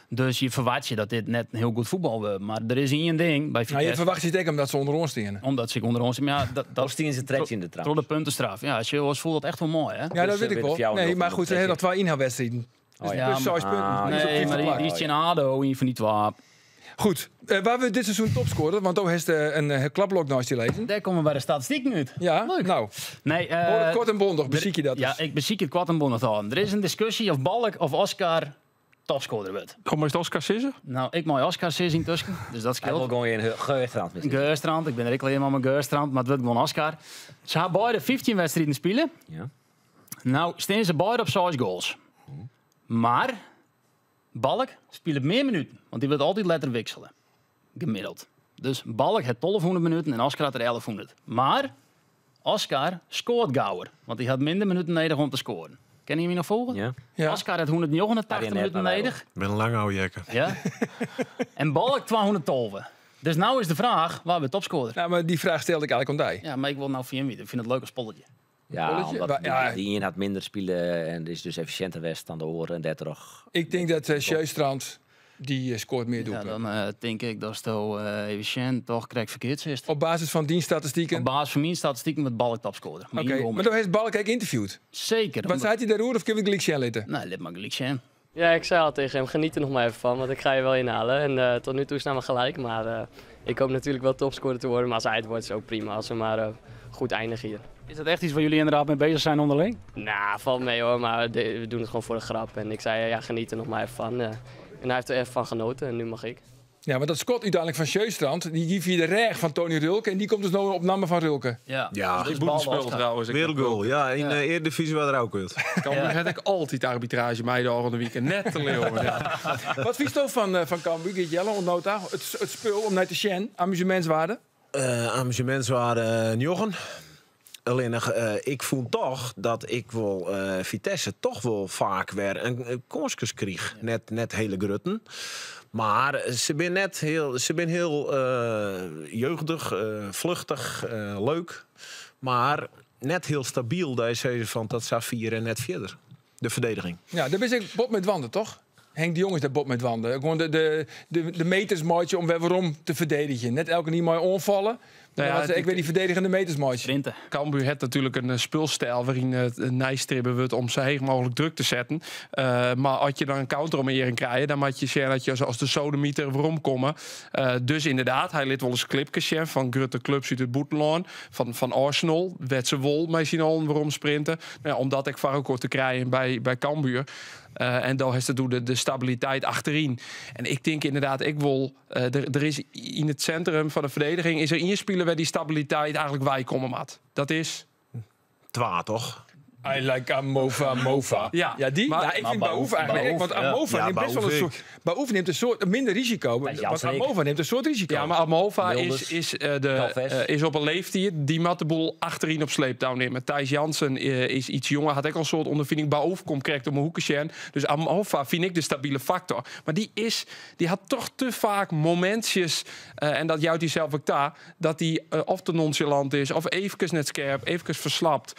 Dus je verwacht je dat dit net een heel goed voetbal wordt. Maar er is één ding bij Nou, je Vitesse. verwacht je het ook omdat ze onder ons staan. Omdat ze onder ons... Maar ja, dat Of stien ze trek in de Door trap. de puntenstraf. Ja, als je wel eens voelt dat echt wel mooi, hè? Ja, dat Dus, weet ik weer wel. jou Nee, nog maar een goed, ze hebben nog twee inhaalwedstrijden. Dus Oh, ja. plus 6 punten. Ah, Dus op Nee, vijfde maar die, plak. die is in ADO, in van die twee. Goed, waar we dit seizoen topscoren, want ook heeft een klapblok naast je lezen. Daar komen we bij de statistiek nu. Ja, Leuk. nou, Nee, hoor het kort en bondig, beziek je dat Ja, eens. ik beziek het kwart en bondig al. Er is een discussie of Balk of Oscar topscorer wordt. Kom maar eens Oscar Sisser. Nou, ik mooi Oscar zes intussen, dus dat Hij wil scheelt. gewoon in Geurstrand misschien. Geurstrand, ik ben er ik alleen maar met Geurstrand, maar het wordt gewoon Oscar. Ze hebben beide 15 wedstrijden spelen. Ja. Nou stean se beide op 6 goals. Mar Balk spilet mear minuten, want dy wurdt altyd letter wiksele. Gemiddeld. Dus Balk hat 1200 minuten en Oscar hat der 1100. Mar Oscar skoart gauwer, want dy hat minder minuten nedich om te skoaren. Kinne jim my noch folgje? Ja. Ja. Oscar hat 189 Arjen net, minuten mar wy nedich. Ik ben lang oude jekker. Ja. En Balk 212. Dus nou is de vraag, wa wurdt topskoarder? Nou, mar dy fraach stelde ik eigentlik oan dy. Ja, mar ik wol no fan jim witte. Ik fyn it leuk as polletje. Ja, Polletje? omdat Ja. dy ien hat minder spile en is dus effisjinter west dan de oare en dêrtroch. Ik tink dat Sjöstrand, dy skoart mear Ja, doelpunten. dan tink ik datsto even sjen toch krekt ferkeard sitst. Op basis fan dyn statistiken? Op basis fan myn statistiken wurdt Balk topskoarder. Mar Oké, ien goal mar do hast Balk ek ynterviewd. Seker. Wat omdat- sei hy dêroer of kinne we it gelyk sjen litte? Nee, lit mar gelyk sjen. Ja, ik zei al tegen hem, geniet er nog maar even van, want ik ga je wel inhalen. En tot nu toe staan we gelijk, maar ik hoop natuurlijk wel topscorer te worden. Maar als hij het wordt, is ook prima, als we maar goed eindigen hier. Is dat echt iets waar jullie inderdaad mee bezig zijn onderling? Nou, valt mee hoor, maar we doen het gewoon voor de grap. En ik zei, ja, geniet er nog maar even van. En hij heeft er even van genoten en nu mag ik. Ja, want dat skot úteinlik fan Sjöstrand, dy gie fia de rêch fan Tony Rölke en dy komt dus no op namme fan Rölke. Ja. Ja, Dus Boetenspul Balk Oscar. trouwens. Ik Wereldgoal. Ja, in de Eredivisie waar er ook uit. Cambuur had ik altyd arbitraazje mei de ôfrûne wike. Net te leauwen. Ja. Wat fynsto fan Cambuur, Geert Jelle, oant no ta? It spul om nei te sjen, amusemintswearde? Amusemintswearde 9. Allinnich, ik fûn toch dat ik wol Vitesse toch wol faak wer in kânskes krige. Net hiele grutten. Mar se binne net hiel, se binne hiel jeugdich, fluchtich, leuk. Mar net hiel stabyl, dêr sizze fan dat sa fier en net fierder. De ferdediging. Ja, dêr bist ek bot mei dwaande, toch? Henk de Jong is dêr bot mei dwaande. Gewoan de meters meitsje om wer werom te ferdedigjen. Net elkenien mei oanfalle. Nou ja, Maar ik wit dy ferdigenjende meters meitsje. Sprinten. Cambuur hat natuerlik in spulstyl wêryn't it neistribbe wurdt om sa heech mooglik druk te setten. Mar as je dan in counter om je krije, dan moatte je sjen dat je as de sodemiter weromkomme. Dus ynderdaad, hy lit wolris clipkes sjen fan grutte klups út it bûtenlân, fan Arsenal, wêr't se wol mei syn allen weromsprinte. Nou ja, om dat ek foar elkoar te krijen by Cambuur. En dan is het de stabiliteit achteryn. En ik tink ynderdaad, ik wol, der is yn it sintrum fan de ferdediging is der ien spiler wêr't dy stabiliteit eigentlik weikomme moat. Dat is Twa, toch? I like Amofa, Mofa. Ja. Ja, die? Maar- Ja, ik Maar vind Baouf Baouf, eigenlijk. Baouf, Want Amofa ja. neemt best wel een Baouf soort... Baouf neemt een soort minder risico. Bij Want Jansen ik. Amofa neemt een soort risico. Ja, maar Amofa Wilders. is Galvez. op in leeftiid. Dy moat de boel achteryn op sleeptou nimme. Thijs Jansen is iets jonger, hat ek al in soart ûnderfining. Baouf komt krekt om 'e hoeke sjen. Dus Amofa fyn ik de stabile faktor. Mar dy hat dochs te faak momintsjes, en dat jout hy sels ek ta, dat hy of te nonchalant is, of eefkes net skerp, eefkes ferslapt.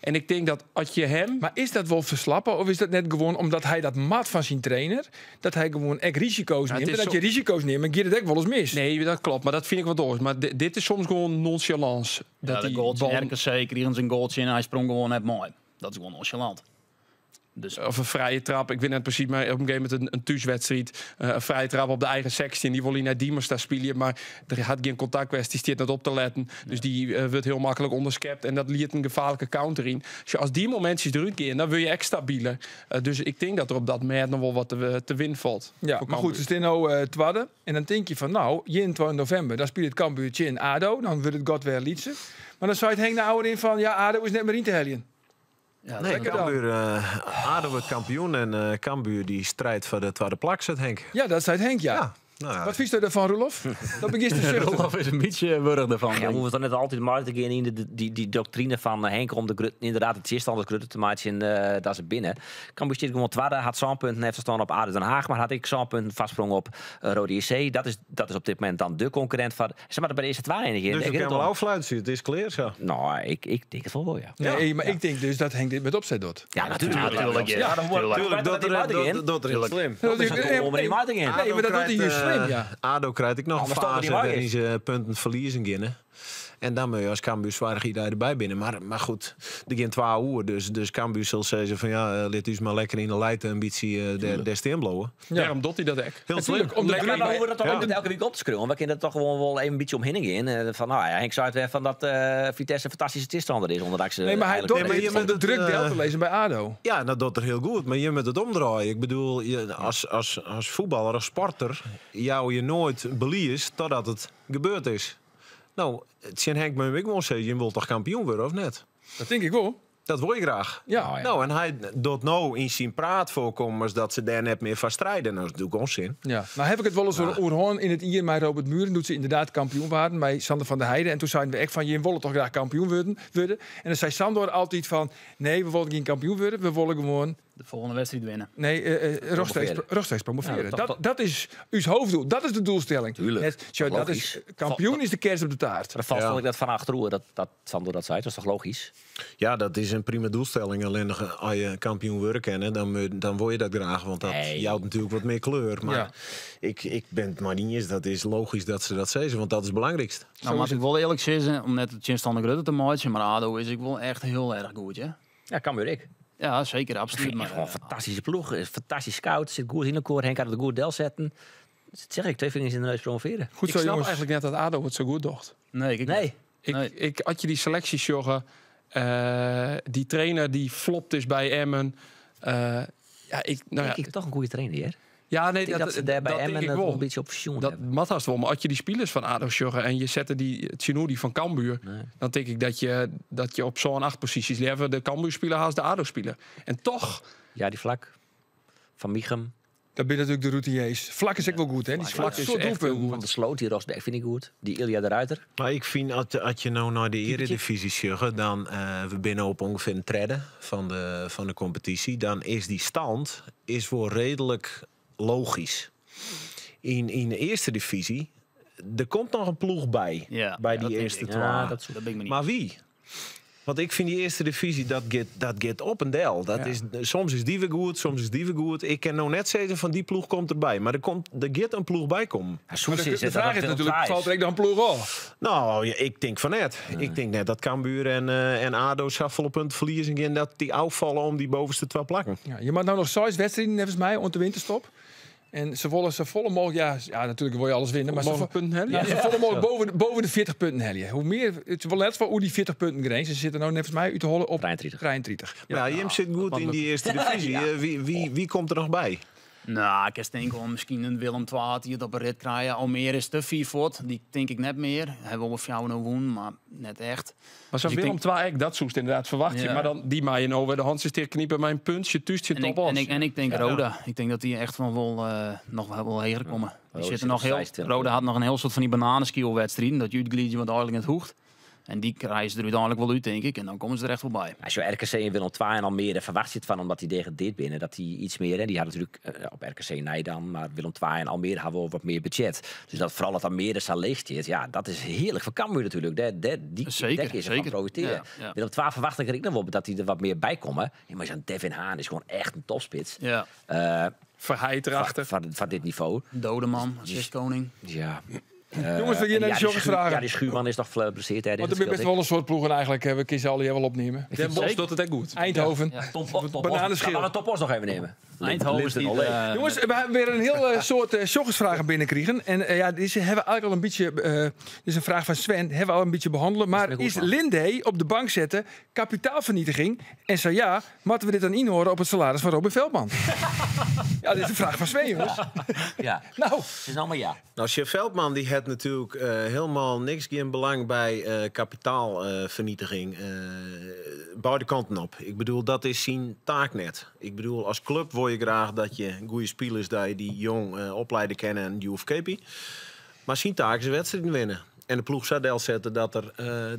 En ik tink dat as je him... Mar is dat wol ferslappe of is dat net gewoan omdat hy dat moat fan syn trainer, dat hy gewoan ek risiko's Ja, het nimt? is En dat je risiko's neemt, dan giet it ek wolris mis. Nee, dat kloppet, mar dat fyn ik wat oars. Mar dit is soms gewoan nonchalance. Dat Dat ja, de die goaltje bal RKC krigen se in goaltje en hy sprong gewoan net moai. Dat is gewoan nonchalant. Dus Of in frije trap, ik wit net presys, mar op in gegeven momint in thúswedstriid. In frije trap op de eigen 16, dy wol hy nei Diemers dêr spylje, mar der hat gjin kontakt west, dy stiet net op te letten. Dus dy wurdt hiel maklik ûnderskept en dat liedt in gefaarlike counter yn. Dus as dy momintsjes derút gean, dan wurde je ek stabiler. Dus ik tink dat der op dat mêd noch wol wat te winnen falt. Ja, Foar mar goed, Cambuur. it is no twadde. En dan tink je fan, no, 21 novimber, dan spilet Cambuur tsjin ADO. Dan wurdt it gat wer lytser. Mar dan seit Henk no yn fan, ja, ADO is net mear yn te heljen. ja, Nee, lekker dan. Cambuur, ADO wurdt kampioen en Cambuur dy striidt foar de twadde plak, seit Henk. Ja, dat seit Henk, ja. Ja, nou ja. Wat fynsto dêrfan, Roelof? Dat begjinst te suchten. Roelof is in bytsje wurch derfan. Ja, we hoege dan net altyd mar te gean yn dy doktrine fan Henk om de ynderdaad de tsjinstanners grutter te meitsjen dat se binne. Cambuur stiet gewoan twadde, hat sân punten efterstân op ADO Den Haag, mar hat ek sân punten foarsprong op Roda JC. Dat is op dit momint dan de konkurrint fan. Se moatte by de earste twa einigje. Dus Daar we giet it kinne wol om. ôffluitsje, it is klear sa. No, ik tink it wol, ja. Nee, mar ik tink dus dat Henk dit mei opset docht. Ja, natuerlik. Natuerlik, ja. Ja, dan Tuurlijk. Tuurlijk, dat docht er hiel slim. Dat is it om der net mei te gean. Nee, mar dat docht hy hiel slim, ja. ADO krijt ek noch in Anders stoppe dy faze mei wêryn't se punten ferliezen geane. En dan moatte je as Cambuur soargje dat je derby binne. Mar goed, der geane twa oer. Dus Cambuur sil sizze fan ja, lit ús mar lekker yn de lijte in bytsje dêr stean bliuwe. Dêrom docht hy dat ek. Hiel slim. Natuerlik, om de Maar druk dan hoege we dat toch Ja. net elke wike op te skriuwen. We kinne der dochs gewoan wol even in bytsje omhinne gean. Fan, no ja, Henk sei it wer fan dat Vitesse in fantastyske tsjinstanner is. Omdat se Nee, mar hy eigentlik docht Nee, mar dit je om moet de it, druk del te lizzen by ADO. Ja, dat docht er hiel goed. Mar je moatte it omdraaie. Ik bedoel, je, as fuotballer, as sporter, jou je noait belies totdat it gebeurd is. No, tsjin Henk moat ik gewoan sizze, je wilt dochs kampioen wurde, of net? Dat tink ik wol. Dat wil je graag. Ja. Oh, ja. Nou, en hij doet nou in zijn praat voorkomen als dat ze daar net meer van strijden. Nou, dat is natuurlijk onzin. Ja. Nou heb ik het wel eens oer oerhoorn in het ier met Robert Muren doet ze inderdaad kampioen waren bij Sander van der Heijden. En toen zeiden we echt van je willen toch graag kampioen worden. En dan zei Sandor altijd van nee, we willen geen kampioen worden, we willen gewoon De volgende wedstrijd winnen. nee, rechtstreeks promoveren. Ja, dat, dat- dat is uw hoofddoel. Dat is de doelstelling. Tuurlijk. Net, zo, dat is, Logisch. kampioen is de kers op de taart. Maar vast Ja. vond ik dat van achteroer, dat Sandor dat zei. Dat is toch logisch? Ja, dat is een prima doelstelling. Alleen nog, als je kampioen wordt kennen, dan word je dat graag. Want dat Nee. jouwt natuurlijk wat meer kleur. Maar Ja. ik ben het maar niet eens. Dat is logisch dat ze dat zeggen, want dat is het belangrijkste. Nou, maar ik wel eerlijk zeggen, om net het Chinstander Grutte te maken, maar ADO is ik wel echt heel erg goed, hè? Ja, Cambuur ik. Ja, zeker, Ik absoluut. vind Maar, het gewoon een fantastische ploeg. Is Fantastisch scout. Zit goed in elkaar. Henk had het goed del zetten. Dat zeg ik, twee vingers in de neus promoveren. Goed ik zo, snap jongens. eigenlijk net dat ADO het zo goed docht. nee, ik Nee. Ik, Nee. ik had je die selecties, jongen. Die trainer die flopt is bij Emmen. Ja, ik, nou ja, Denk ik toch een goede trainer, hè? ja, nee, Ik denk dat, ze daar bij dat Emmen denk ik het wel. een beetje op pensioen Dat hebben. mat haast wel, maar als je die spelers van ADO sjoggen en je zette die Tjinoudi van Cambuur, Nee. dan denk ik dat je op zo'n 8 posities liever de Cambuur-speler haast de ADO-speler. En toch, Ja, die vlak. Van Michem. Dat ben natuurlijk de routiniers. Vlak is ook wel goed, hè? Die Vlak is soort echt heel doelpunten. goed. Van de Sloot, die Rosberg vind ik goed. Die Ilja de Ruiter. Maar ik vind, als je nou naar de Eredivisie sjuggen, dan we binnen op ongeveer een tredde van de competitie. Dan is die stand is wel redelijk logisch. In de eerste divisie, er komt nog een ploeg bij. Ja, bij ja, die dat denk eerste ik. twee. Ja, dat Dat ben ik me niet. Maar wie? Want ik vind die eerste divisie, dat gaat op en del. Dat Ja. is, soms is die weer goed, soms is die weer goed. Ik kan nou net zeggen van die ploeg komt erbij. Maar er gaat een ploeg bij komen. Ja, Maar soms de, is de het dat vraag is het Willem natuurlijk, II valt er ook dan een ploeg af? Nou, ja, ik denk van net. Ik denk net dat Cambuur en ADO volle punten verliezen. En dat die afvallen om die bovenste twee plakken. Ja, je mag nou nog zes wedstrijden, volgens mij, om de winterstop. En ze willen zo volle mogelijk, ja, ja, natuurlijk wil je alles winnen, maar ze mogen punten hebben. Ja, ze volle mogelijk boven de 40 punten helien. Hoe meer, het is wel net voor hoe die 40 punten grens. Ze zitten nou net volgens mij uit te hollen op 33. 33. Ja, Jim zit goed in die eerste divisie. Wie komt er nog bij? Nou, ik denk wel misschien een Willem II die het op een rit krijgen. Almere is te vier voort, die denk ik net meer. Hebben we voor jou nou woen, maar net echt. Maar zo'n Dus ik Willem II, ik, dat zoest inderdaad verwacht je. Ja. Maar dan die maaien over de hand is tegen kniepen, mijn puntje, tuustje, En ik, top en, ik, en ik denk Roda. Ik denk dat die echt wel nog wel heger komen. Die Roda zitten zit nog op heel, 26 Roda had nog een heel soort van die bananenskiel-wedstrijden. Dat je wat eigenlijk het hoeft. En die krijgen ze er uiteindelijk wel uit, denk ik. En dan komen ze er echt wel bij. Als je RKC en Willem II en Almere verwacht je het van, omdat die degradeert binnen, dat die iets meer, hè, die hadden natuurlijk op RKC Nijdam, maar Willem II en Almere hadden wel wat meer budget. Dus dat vooral dat Almere zo leeg zit, ja, dat is heerlijk voor Cambuur natuurlijk. Die Zeker, daar is ervan zeker. profiteren. Ja, ja. Willem II verwacht ik er ook nog wel dat die er wat meer bij komen. Ja, maar zo'n Devin Haan is gewoon echt een topspits. Ja. Verheid erachter. Van dit niveau. Dodeman, assistkoning. Ja. Jongens, we gaan naar de Ja, die jongens vragen. Ja, die Schuurman is nog geblesseerd. Hè, Want er zijn best wel een soort ploegen eigenlijk. We kiezen al die wel opnemen. Den Bosch doet het echt goed. Eindhoven. Ja. Bananenschil. Laten we Top Os nog even nemen. Eindhoven is Linton niet, Olé. Jongens, we hebben weer een heel soort uh, binnenkregen. En ja, deze hebben we eigenlijk al een beetje... Dit is een vraag van Sven. Hebben we al een beetje behandelen. Maar goed, is man. Linde op de bank zetten kapitaalvernietiging? En zo ja, moeten we dit dan inhoren op het salaris van Robin Veldman? Ja, dit is een vraag van Sven, jongens. Ja. Nou. Het is allemaal ja. Nou, Chef Veldman die had natuurlijk helemaal niks geen belang bij kapitaalvernietiging. Beide kanten op. Ik bedoel, dat is zijn taak net. Ik bedoel, als club wil je graag dat je goede spelers dat je die jong opleiden kennen en UFKP. Maar zijn taak is wedstrijden winnen. En de ploeg zou zetten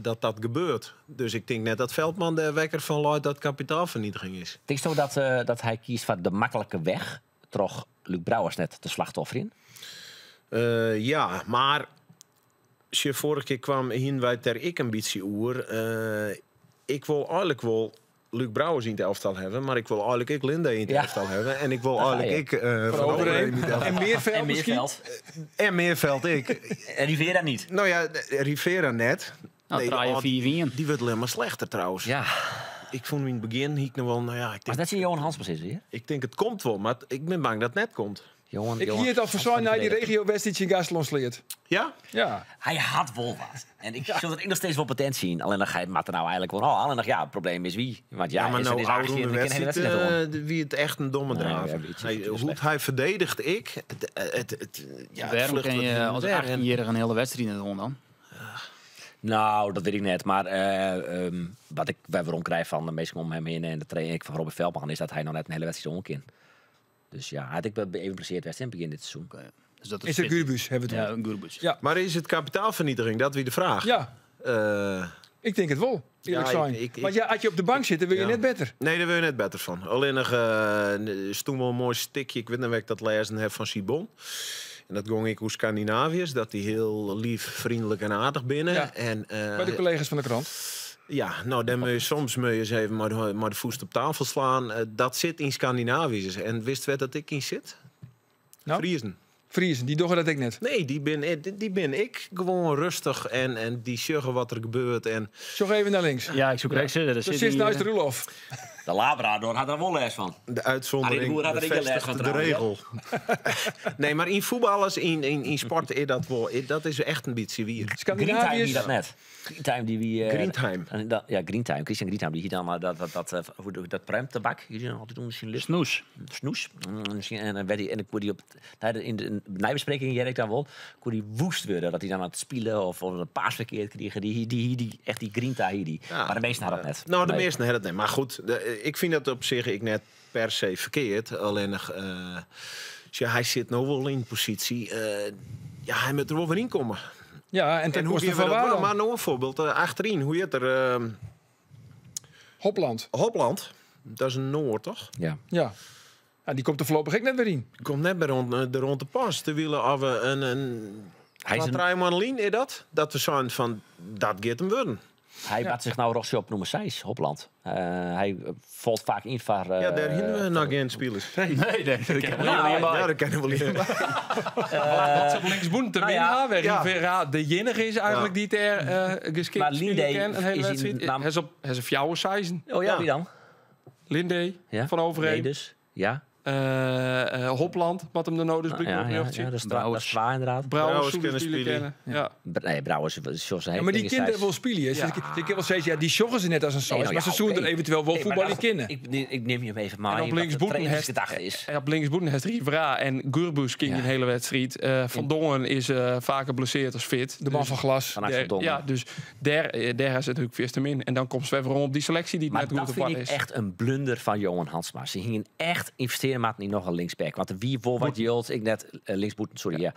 dat gebeurt. Dus ik denk net dat Veldman de wekker van luidt dat kapitaalvernietiging is. Denk je zo dat hij kiest voor de makkelijke weg? Toch Luc Brouwers net de slachtoffer in? Ja, maar als je vorige keer kwam hier wij ter ik ambitie oer. Ik wil eigenlijk wel Luc Brouwers in het elftal hebben, maar ik wil eigenlijk ik Linde in het elftal hebben. En ik wil Daar ga eigenlijk je. ik Van Van Overeem Overeem. in het elftal. En Meerveld En misschien? Meerveld. En Meerveld ik. En Rivera niet. Nou ja, Rivera net. Nou, Nee, draaien 4-1. Die wordt alleen maar slechter trouwens. Ja. Ik vond hem in het begin, hier ik nog wel, nou ja, ik Maar denk, dat is Johan Hans precies weer. ik denk het komt wel, maar ik ben bang dat het net komt. Johan, Ik Johan hier het al Hans verzorgd naar die verdediger. regio West die in Gastelons leert. Ja? Ja. Hij had wel wat. En ik zul er nog steeds wel potentie in. Alleen dan ga je het maar nou eigenlijk wel. Oh, alleen nog, ja, het probleem is wie. Want ja, Ja, maar is, nou, is oude 18 en ik ken de wedstrijd, wedstrijd net om. wie het echt een domme Nee, draver. ja, weet je, Hij, het is hoe slecht. hij verdedigt, ik. Het, ja, het Waarom vlucht kan wat je heen en als der. En 18-jarige een hele wedstrijd in de hond dan? Nou, dat weet ik net. Maar wat ik wer werom krijg van de meesten om hem heen en de training van Robin Veldman is dat hij nog net een hele wedstrijd om kan. Dus ja, hij had ik ben even blesseerd werd in het begin dit seizoen. Oké. Dus dat Is het Gürbüz, hebben we het Ja, een Gürbüz. Ja. Maar is het kapitaalvernietiging? Dat wie de vraag. Ja, ik denk het wel. Eerlijk Ja, zijn. Want ja, als je op de bank zit, dan wil je Ja. net beter. Nee, daar wil je net beter van. Alleen nog is toen wel een mooi stikje. Ik weet niet waar ik dat lezen heb van Sibon. En dat ging ik hoe Scandinaviërs, dat die heel lief, vriendelijk en aardig binnen. Ja. En, Bij de collega's van de krant. Ja, nou, dan moet je soms moet je eens even maar de voet op tafel slaan. Dat zit in Scandinaviërs. En wist je dat ik in zit? Nou? Friesen. Friesen, die doggen dat ik net. Nee, die ben ik gewoon rustig en die zeggen wat er gebeurt. En Zorg even naar links. Ja, ik zoek rechts. Daar Dat zit zit die, nou is de Roelof. De Labrador had er wel les van. de Arie de uitzondering Boer had er ook les bevestigt van de trouwens, regel. Nee, maar in voetballers, in sport, is dat wel, dat is echt een beetje wier. Greentime Scandinaviërs. die dat net. Greentime die wie... Greentime. En dat, ja, Greentime. Christian Greentime die hier dan maar dat pruimtabak. Hier dan altijd onder zijn lip. Snoes. Snoes. Misschien, en dan werd hij, en dan kon hij op, tijdens in de nabespreking, Jerk dan wel, kon hij woest worden. Dat hij dan aan het spelen of een paas verkeerd kreeg. Echt die grinta hier. Die. Ja. Maar de meesten hadden dat net. Nou, de Nee. meesten hadden het net. Maar goed, ik vind dat op zich ik net per se verkeerd. Alleen nog, ja, hij zit nou wel in positie. Ja, hij moet er wel weer in komen. Ja, en ten En hoe koste geven van we dat waar wel? dan? Maar nog een voorbeeld. Achterin, hoe heet er? Hopland. Hopland. Dat is een Noord, toch? Ja. Ja. Ja, die komt er voorlopig ook net weer in. Die komt net bij rond, de rond de pas. Te willen of we een Hij is een- Lien is dat? Dat we zijn van, dat gaat hem worden. Hij laat zich nou Rossi op noemen Seis, Hopland. Hij valt vaak in voor... Ja, daar hinden we nog geen spelers. Nee, nee, dat kennen we Nou, niet bij. Ja, dat kennen we niet. Wat ze op linksboen te nou winnen ja. hebben. Ja. Rivera de jinnige is eigenlijk die het er geschikt Maar spelen Linde kan, een hele is in wedstrijd. naam- Hij is op hij is een fjouwe size. Oh ja, Ja. wie dan? Linde Ja. van Overheem. Nee, dus. Ja. Hopland, wat hem de nodig Ja, ja, ja, dat is dat is zwaar inderdaad. Brouwers Brouwers kunnen kunnen spelen spelen. kennen. Ja. Nee, Brouwers, zoals hij Ja, maar die kinderen wil spelen. hè. Ja. Ik heb wel steeds, ja, die joggen ze net als een saus, Nee, nou maar ja, ze zoeken oké. er eventueel wel Nee, maar voetbal in dat- kennen. Ik neem je hem even maar. En op linksboeten heeft heeft gedachte is. En op linksboeten heeft Rivera en Gurbuz ging Ja. een hele wedstrijd. Van Dongen is vaker blesseerd als fit. De man Dus van glas. Van Axel daar- Dongen. Ja, dus daar is het natuurlijk eerst hem in. En dan komt Zwerver om op die selectie die het Maar net goed dat op vind wat ik is. echt een blunder van Johan Hansma. Ze gingen echt investeren, maar niet nog een linksback. Want wie voor wat jilt, ik net linksboeten, sorry. Ja.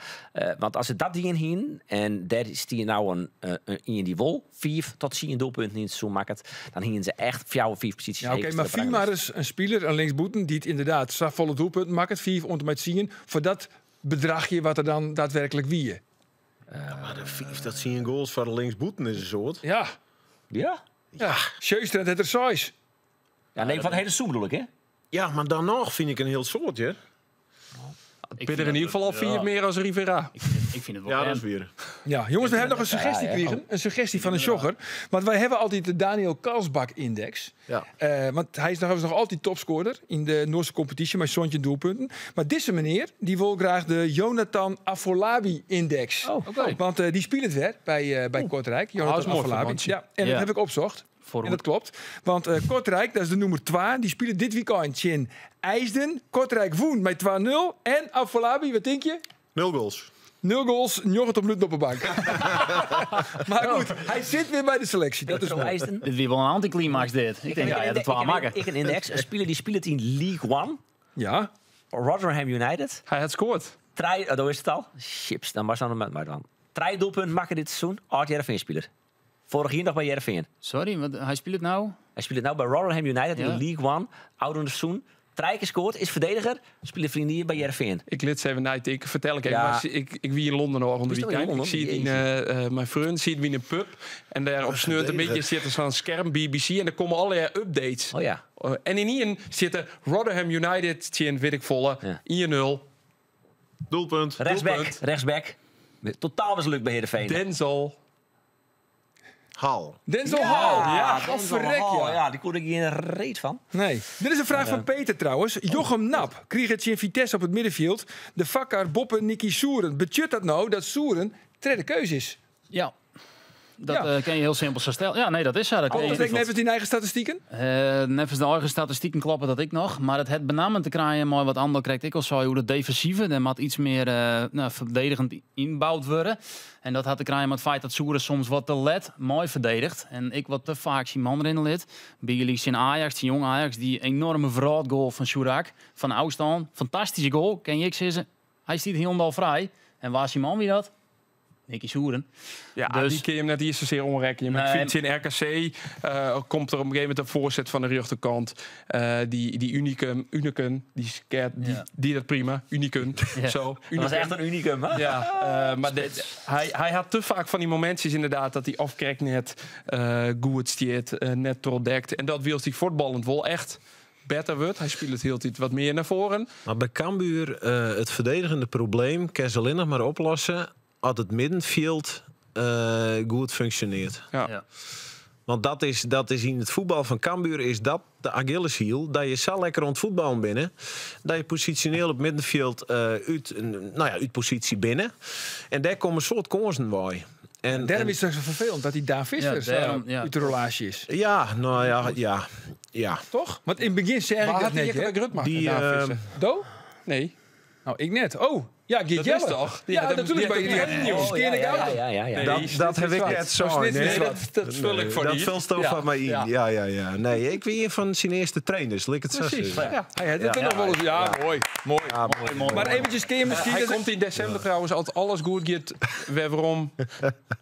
Want als ze dat ding heen en daar is die nou een in die wol, 4 tot 10 doelpunten in het seizoen maakt, dan hingen ze echt 4 of 5 posities. Ja, oké, even maar te brengen. vier maar eens een speler, een linksboeten, die het inderdaad strafvolle doelpunt maakt, het vier om met zien voor dat bedragje wat er dan daadwerkelijk wie. Maar de vijf, dat zien je goals voor de linksboeten is een soort. Ja, Ja? ja. Sjöstrand het er size. Ja, nee, van het hele seizoen bedoel ik, hè? Ja, maar dan nog vind ik een heel soortje. Ik Ben vind er in dat- ieder geval al 4 ja, meer als Rivera. Ik vind het wel. Ja, dat is weer. Ja, jongens, we hebben nog een suggestie Ja, ja. gekregen. Een suggestie van een jogger. Want wij hebben altijd de Daniel Karlsbak-index. Ja. Want hij is nog altijd topscorer in de Noorse competitie met zontje doelpunten. Maar deze meneer, die wil graag de Jonathan Afolabi-index. Oh, oké. Want die speelt het weer bij Kortrijk. Ah, dat Jonathan is mooi Afolabi. verbandje. Ja, en Ja. dat heb ik opzocht. Voor En dat klopt. Want Kortrijk, dat is de nummer 2. Die spelen dit weekend in IJsden. Kortrijk woen met 2-0. En Afolabi, wat denk je? 0 goals. 0 goals, 90 minuten op de bank. Maar goed, hij zit weer bij de selectie. Dat is Zo mooi. IJsden. Dit weer wel een anticlimax dit. Ik denk, ja, ja, dat wel maken. Ik een index. Een speler die speelt in League One. Ja. Rotherham United. Hij had scoort. Trij, oh, daar is het al. Chips, dan was dan maar dan. Drie doelpunt maken dit seizoen. Art Heerenveen speler. Vorig jaar nog bij Heerenveen. Sorry, want hij speelt het nou. Hij speelt nou bij Rotherham United in Ja. League One. Ouder seizoen. Drie keer scoort, is verdediger. Speelt vrienden bij Heerenveen. Ik lid ze even na ik vertel ik even. Ja. Maar ik wie in Londen nog onder Wist je weekend. in Ik zie het in Londen? mijn vriend zie het in een pub en daar op sneurt een beetje zit er zo'n scherm BBC en er komen allerlei updates. Oh ja. En in Ien zitten Rotherham United tjen weet ik volle Ja. 1-0. Doelpunt. Rechtsback, Doelpunt. rechtsback. Totaal mislukt bij Heerenveen. Denzel. Hal. Denzel Hall. Ja, Oh, Denzel verrek, Hall. ja. Ja, die kon ik hier een reet van. Nee. Dit is een vraag van Peter trouwens. Jochem Nap kreeg het in Vitesse op het middenveld. De vakker Boppe Nicky Soeren. Betjut dat nou dat Soeren tweede keus is? Ja. Dat Ja. kin je hiel simpel sa stelle. Ja, nee, dat is sa. Dat Kloppet kin dat je- ek neffens dyn eigen statistiken? Neffens de eigen statistiken kloppet dat ek noch. Mar it hat benammen te krijen mei wat Andor krekt ek al sei oer it defensive. Dêr moat yts mear no, ferdigenjend ynboud wurde. En dat hat te krijen mei it feit dat Soeren soms wat te let mei ferdediget. En ek wat te faak syn man rinne lit. Bygelyks tsjin Ajax, tsjin Jong Ajax, dy enoarme wrâldgoal fan Shurak fan ôfstân. Fantastyske goal, kin je ek sizze. Hy stiet hielendal frij. En wa syn man wie dat? Nicky Souren. Ja, Dus- dy kin je him net iens sasear oanrekkenje. Mar ik Nee. fyn tsjin RKC komt der op in gegeven momint in foarset fan de rjochterkant. Dy Unicum, Unicum, dy skeat, dy, die dat prima. Unicum. Ja. Zo, Dat was Unicum. echt in unicum, hè? Ja, mar hy hat te faak fan dy momintsjes ynderdaad dat hy of krekt net goed stiet, net trochdekt. En dat wylst hy fuotballend wol echt better wurdt. Hy spilet hieltyd wat mear nei foaren. Mar by Cambuur, it ferdigenjende probleem kin se allinnich mar oplosse as it middenfjild goed funksjonearret. Ja. Ja. Want dat is yn it fuotbal fan Cambuur is dat de Achilleshiel. Dat je sa lekker oan it fuotbaljen binne. Dat je posysjoneel op middenfjild út, no ja, út posysje binne. En dêr komme in soad kânsen by. Dêrom En is it sa ferfelend dat dy Daan Visser Ja, sa dêrom, ja. út de rollaasje is. Ja, no ja, ja, ja. Toch? Want yn it begjin seach ik Wa dat hat dy net, ek hè? wer grut makke, Dy, Daan Visser? Do? Nee. Nou, ik net. Oh, ja, Geert Dat Jelle. is toch? Die Ja, had hem- natuurlijk. die Bij had die hem die niet. Oh, skeerde ja, ik ja, uit. ja, ja, ja. Nee. Dat, dat dit heb is ik wat. net zo. Zo snit Nee, is dat, wat. Dat vul ik voor dat die. vulst ook Ja. van mij in. Ja. Ja, ja, ja. Nee, ik ben een fan syn earste trainers. Laat ik it sa Precies. sizze. Ja. Hij had het er Ja. noch wolris. Ja, moai. Moai. Ja, moai. Mar eventsjes kin je miskien... Hy dat- komt yn desimber trouwens, as alles goed giet, wer werom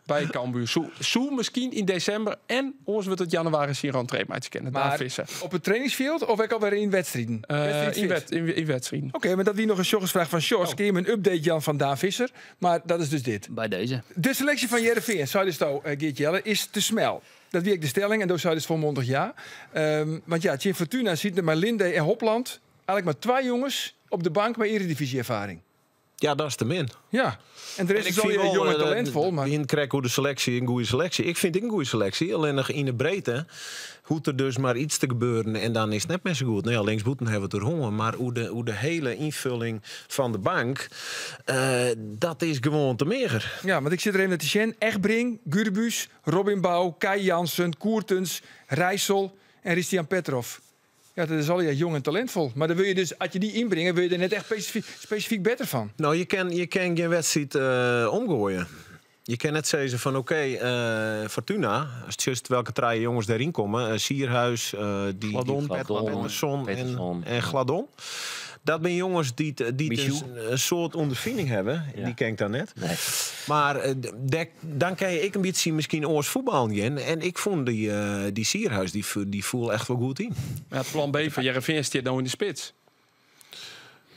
by Cambuur. Soe miskien yn desimber en oars wurdt it jannewaris syn rentree meitsje kinne. Daan Maar Visser. op it trainingsfjild of ek alwer yn wedstriden? Wedstriid Yn fit? yn wedstriden. Oké, mar dat wie noch in sjoggersfraach fan Sjors. Kin je him in update jaan fan Daan Visser? Mar dat is dus dit. By dizze. De seleksje fan Hearrenfean, seidest Geert Jelle, is te smel. Dat wie ek de stelling en doe seidest folmondich ja. Want ja, tsjin Fortuna sitte der mar Linde en Hopland. Eigentlik mar twa jonges op de bank mei Eredivisie-erfaring. Ja, dat is te min. Ja, en de rest En is al wel, jong en talintvol. Maar In krekt hoe de seleksje in goede seleksje. Ik fyn it in goede seleksje. Allinnich yn de breedte hoecht der dus mar yts te gebeuren en dan is it net mear sa goed. No ja, linksbûten ha we it der hân, mar hoe de hiele ynfolling fan de bank, dat is gewoan te meager. Ja, want ik sit der even nei te sjen. Egbrink, Gürbüz, Robin Bouw, Kai Jansen, Koertens, Rijssel en Christian Petrov. Ja, dat is allegear jong en talintvol. Mar dan wol je dus, as je dy ynbringe, wol je der net echt spesifyk better fan. No, je kin gjin wedstriid omgoaie. Je kin net sizze fan oké, Fortuna, as it just welke trije jonges dêryn komme, Sierhuis, die Gladon. Gladon, Pettersson Pettersson. en Gladon. Dat binne jonges dy't Michou. in soad ûnderfining hawwe. Ja. Dy ken ik dan net. Nee. Mar dan kin je ek in bytsje miskien oars fuotbaljen gean. En ik fûn dy Sierhuis, dy foel echt wol goed yn. Ja, it plan B fan Hearrenfean stiet no yn de spits.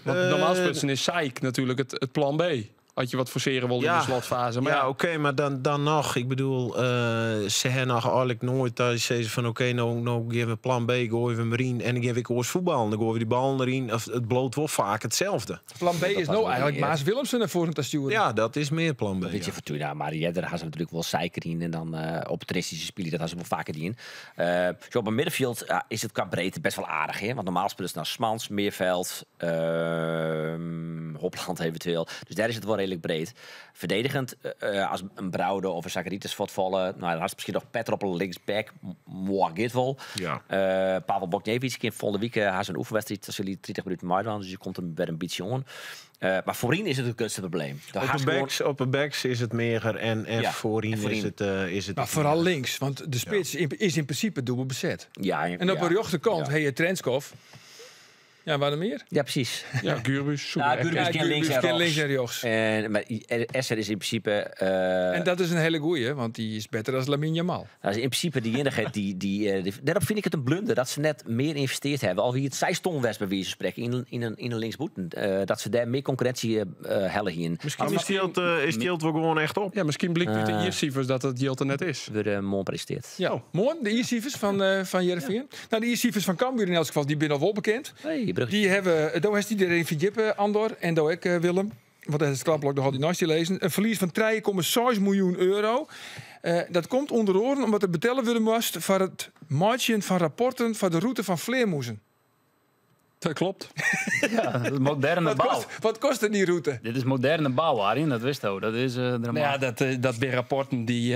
Want normaal sprutsen is Seik natuerlik it plan B. As je wat forsearje wol yn de slotfaze. Mar Ja, ja, oké, mar dan noch. Ik bedoel, se ha noch eigentlik noait dat se sizze fan oké, no gean we plan B, goaie we 'm deryn en dan gean we oars fuotbaljen. Dan goaie we dy ballen deryn. Of it bliuwt wol faak itselde. Plan B is was no wol eigentlik ear. Maas Willemsen nei foaren te stjoeren. Ja, dat is mear plan B. Weet je, ja. Fortuna, mar earder ha se natuerlik wol Seik deryn en dan opportunistyske spylje, dat ha se wol faker dien. Sa op it middenfjild, ja, is it kwa breedte bêst wol aardich, hè? Want normaal spylje se no Smans, Meerveld, Hopland eventueel. Dus dêr is it wol reedlik breed. Ferdigenjend, as in Braude of in Zacharias fuortfalle, no, dan hast miskien noch Petrov op linksback, moai giet wol. Ja. Pavel Bochniewicz kin folgjende wike ha se in oefenwedstriid, dan sil hy 30 minuten meidwaan, dus dy komt der wer in bytsje oan. Mar foaryn is it it grutste probleem. Daar Op hast de gewoan backs, op de backs is it meager en Ja, foaryn en foaryn. is it Mar foaral links, want de spits is yn prinsipe dûbeld beset. Ja, En op ja. de rjochterkant Ja. ha je Trenskov. Ja, wa noch mear? Ja, presys. Ja, Gürbüz. Ja, Gürbüz Ja, kin links Gürbüz en kin rjochts. links en rjochts. En, mar Esser is yn prinsipe... En dat is in hiele goeie, want dy is better dan Lamine Yamal. Dat is yn prinsipe de iennige dy, dêrom fyn ik it in blunder dat se net mear ynvestearre hawwe. Al wie it seis ton west, by wize fan sprekken, yn in linksbûten. Dat se dêr mear konkurrinsje helle hiene. Miskien is it jild wol gewoan echt op. Ja, miskien blykt út de jiersifers dat it jild der net is. Wurde moarn presintearre. Ja, moarn, de jiersifers fan Hearrenfean. No, de jiersifers fan Cambuur yn elts gefal, dy binne al wol bekend. Hey, Brugge. Dy hawwe, do hast dy deryn ferdjippe, Andor, en do ek, Willem. Want dat is it kladblok noch altyd neist dy lizzen. In ferlies fan 3,6 miljoen euro. Dat komt ûnder oaren omdat der betelle wurde moast foar it meitsjen fan rapporten foar de rûte fan flearmûzen. Dat klopt. Ja, dat is moderne Wat bou. Wat kostte die route? Dit is moderne bou, Arjen, dat wist je. Dat is dramatisch. Nou ja, dat weer rapporten die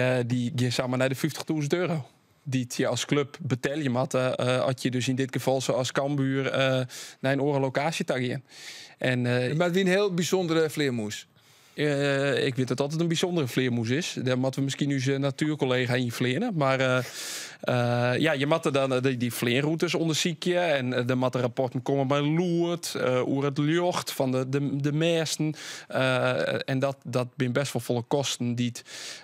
gaan samen naar de €50.000. Die het je als club betelje mat, had je dus in dit geval zoals Cambuur naar een oren locatie te gaan. En Maar het wie een heel bijzondere vleermoes. Ik weet dat dat altijd een bijzondere vleermoes is. Daar moeten we misschien nu zijn natuurcollega in vleeren. Maar ja, je moet er dan die vleerroutes onderzieken. En er moeten rapporten komen bij Loert, oer het lucht van de meesten. En dat zijn best wel volle kosten die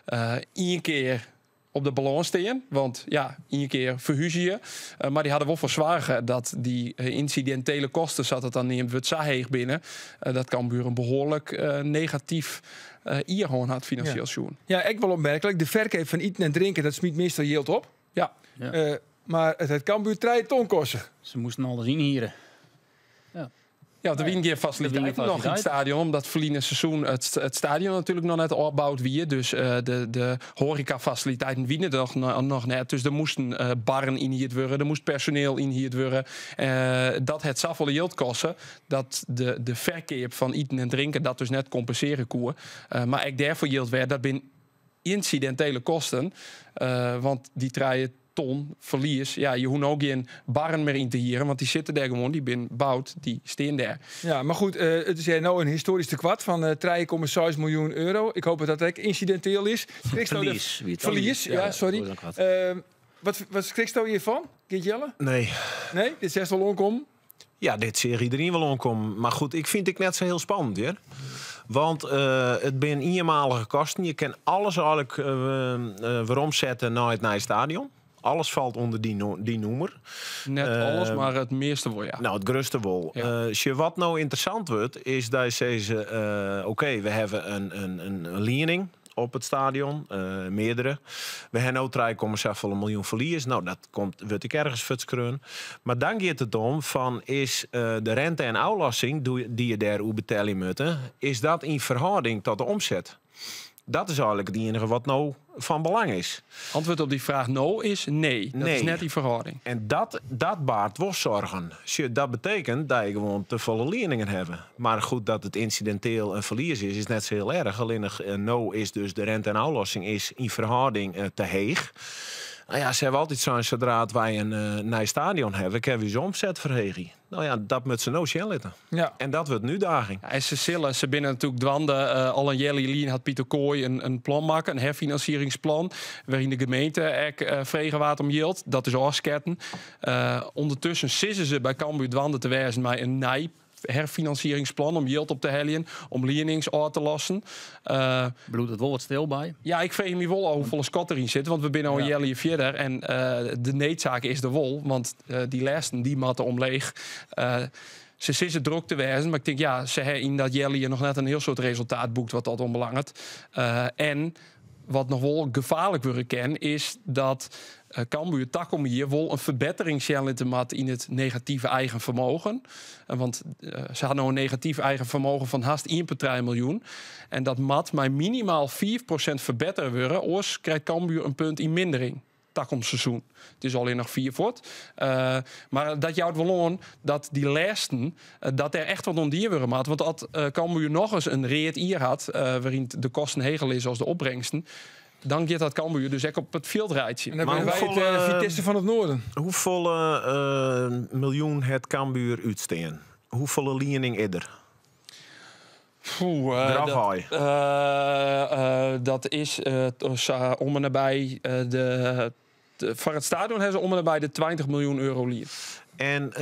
het één keer op de balans staan. Want ja, één keer verhuizen je. Maar die hadden wel voor zwaar dat die incidentele kosten zat het dan in het Zaheeg binnen. Dat Cambuur een behoorlijk negatief ierhoorn had financieel zoen. Ja, ik wel opmerkelijk. De verkoop van eten en drinken, dat smiet meestal yield op. Maar het Cambuur 3 ton kosten. Ze moesten alles inhuren. Ja. Ja, de Wien faciliteit De Wien nog in het faciliteit. stadion. Omdat verleden seizoen het stadion natuurlijk nog net opgebouwd wie. Dus de horecafaciliteiten wienen er nog net. Dus er moesten barren inhierd worden. Er moest personeel inhierd worden. Dat het zoveel geld kosten. Dat de verkeer van eten en drinken dat dus net compenseren koer. Maar ik daarvoor geld werd, dat zijn incidentele kosten. Want die draaien ton verlies. Ja, je hoeft ook geen barren meer in te hieren, want die zitten daar gewoon, die bin bouwd, die staan daar. Ja, maar goed, het is nou een historisch tekwart van 3,6 miljoen euro. Ik hoop dat dat ook incidenteel is. Schrikt nou de Verlies, wie het dan? Verlies, ja, Ja, sorry. dat is ook wat. Wat schrikt nou hiervan, Geert-Jelle? Nee. Nee? Dit zegt wel onkom? Ja, dit zie iedereen wel onkom. Maar goed, ik vind het net zo heel spannend, hoor. Want het zijn eenmalige kosten. Je kan alles eigenlijk weer omzetten naar het nieuwe stadion. Alles valt onder die noemer. Net alles, maar het meeste wel, ja. Nou, het grootste wel. Wat nou interessant wordt, is dat ze zeggen oké, we hebben een lening op het stadion, meerdere. We hebben ook 3,7 miljoen verlies. Nou, dat komt, wordt ik ergens futskreun. Maar dan gaat het om van, is de rente en aflossing die je daar betalen moet, is dat in verhouding tot de omzet? Dat is eigenlijk het enige wat nou van belang is. Antwoord op die vraag no is nee. Dat is Nee. net die verhouding. En dat baart wel zorgen. Tje, dat betekent dat je gewoon te volle leningen hebt. Maar goed, dat het incidenteel een verlies is, is net zo heel erg. Alleen nog no is dus de rente en aflossing is in verhouding te heeg. Nou ja, ze hebben altijd zo'n, zodra wij een nieuw stadion hebben, kunnen we zo'n omzetverheging. Nou ja, dat moet ze nou zien laten. En dat wordt nu daging. Ja, en ze zullen, ze binnen natuurlijk dwanden al een Jelle Lien had Pieter Kooij een plan maken, een herfinancieringsplan, waarin de gemeente ook vregen waard om yield. Dat is afsketten. Ondertussen sissen ze bij Cambuur dwanden te wijzen met een nieuw herfinancieringsplan om yield op te hellen, om lenings uit te lossen. Bloedt het wel wat stil bij? Ja, ik vrees me wel al hoeveel schat erin zit, want we binnen al een jelle verder en de needzaak is de wol, want die lasten die matten omleeg. Ze zitten druk te wijzen, maar ik denk, ja, ze hebben in dat jelle nog net een heel soort resultaat boekt wat dat onbelangt. En wat nog wel gevaarlijk worden kan, is dat Cambuur takom hier wel een verbetering zien te mat in het negatieve eigen vermogen. Want ze hadden nou een negatief eigen vermogen van haast 1,3 miljoen. En dat mat maar minimaal 4% verbeteren worden, oors krijgt Cambuur een punt in mindering. Takomseizoen. Het is alleen nog 4 voort. Maar dat jouwt wel aan dat die laatsten, dat er echt wat ondier worden maat. Want als Cambuur nog eens een reet ier had, waarin de kosten hegel is als de opbrengsten, dan gaat dat Cambuur dus echt op het veld rijtje. En dan Maar ben wij het, hoeveel, Vitesse van het Noorden. Hoeveel miljoen het Cambuur uitsteen? Hoeveel lening is er? Poeh Grafhaai. dat is om en nabij de, de, voor het stadion hebben ze om en nabij de 20 miljoen euro lien. En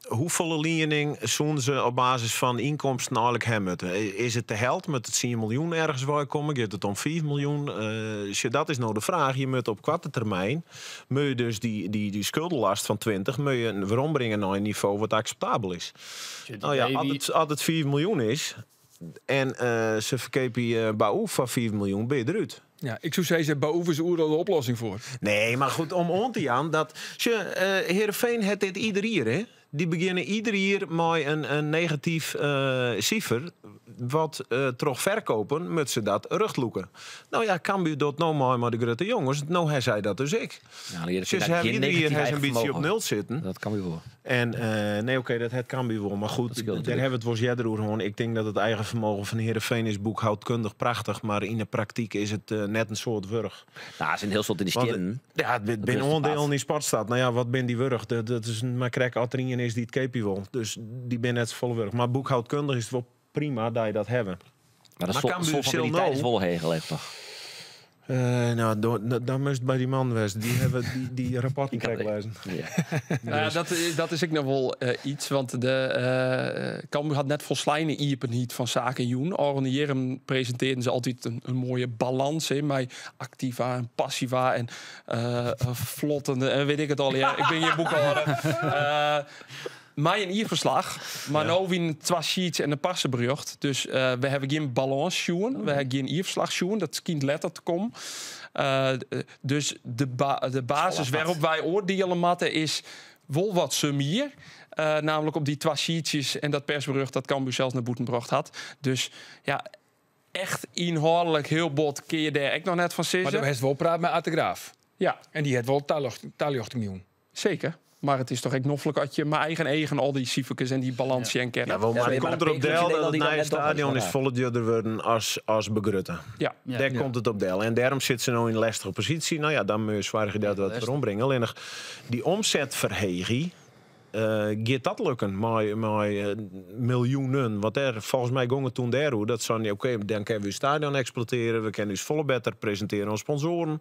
hoeveel lening zoen ze op basis van inkomsten eigenlijk hebben? Is het de held met het 10 miljoen ergens waar komen? Gaat het om 4 miljoen? Dat is nou de vraag. Je moet op korte termijn, moet je dus die schuldenlast van 20, moet je weer ombrengen naar een niveau wat acceptabel is. Tje, die baby. Als het 4 miljoen is en ze verkopen je Baouf van 4 miljoen, ben je eruit. Ja, ik zou zeggen, Baouf is oer al de oplossing voor. Nee, maar goed, om on te gaan, dat, ze Heerenveen het dit ieder jaar, hè? Die beginnen ieder jaar met een negatief cijfer. wat troch ferkopen moat se dat rjochtlûke. No ja, Cambuur docht no mei mei de grutte jonges. No ha sy dat dus ek. Ja, Se hawwe ieder jier ha se in bytsje op nul sitten. Dat Cambuur wol. En nee, oké, dat hat Cambuur wol. Mar Dat goed, skeelt dêr natuerlik. hawwe we it wolris earder oer hân. Ik tink dat it eigen fermogen fan Heerenveen is boekhoudkundich prachtich, mar yn de praktyk is it net in soad wurdich. Nou, ze zijn heel soad in de Want, stjerren. ja, het Dat binne is het oandielen pad. yn Sportstad. No ja, wat binne dy wurdich? Dat is mar krekt as der ien is dy't it keapje wol. Dus dy binne net folle wurdich. Mar boekhoudkundich is it wol prima dat je dat hawwe. Mar de Maar Cambuur sil solvabiliteit no- is wol heech leech, toch? No, dan moast by dy man west. Dy hawwe dy rapporten Die kan krekt ik. lêzen. Ja. Nou ja, dat is ek noch wol iets, want de Cambuur hat net folsleine iepenheid fan saken jûn. Ôfrûne jierren presintearren se altyd in moaie balâns, hè, mei aktiva en passiva en flotten en wit ik it allegear. Ik bin gjin boekhâlder. Mei in jierferslach, mar no wiene twa sheets en in parseberjocht. Dus we hawwe gjin balâns sjoen, we hawwe gjin jierferslach sjoen. Dat skynt letter te kommen. Dus de basis wêrop't wy oardielje moatte is wol wat summier. Namelijk op dy twa sheetsjes en dat persberjocht dat Cambuur sels nei bûten brocht hat. Dus ja, echt ynhâldlik hiel bot kinne je dêr ek noch net fan Mar sizze. do hast wol praat mei Ard de Graaf. Ja. En dy hat wol taljochting jûn. Zeker. Mar it is toch ek noflik as je mei eigen eagen al dy siferkes en dy balâns sjen kinne. Ja, wel, Ja, mar it maar komt de derop Petrus del die dat it die dat nije net docht, stadion dat is is folle djoerder wurden as begrutte. Ja. Ja. Dêr komt it op del. En dêrom sit se no yn in lêstige posysje. No ja, dan moat je soargje dat we dat werombringe. Allinnich dy omsetferheging, giet dat lukken mei miljoenen? Want dêr, folgens my gong it doe dêroer. Dat seinen, oké, dan kinne we ús stadion eksploitearje. We kinne ús folle better presintearje oan sponsoaren.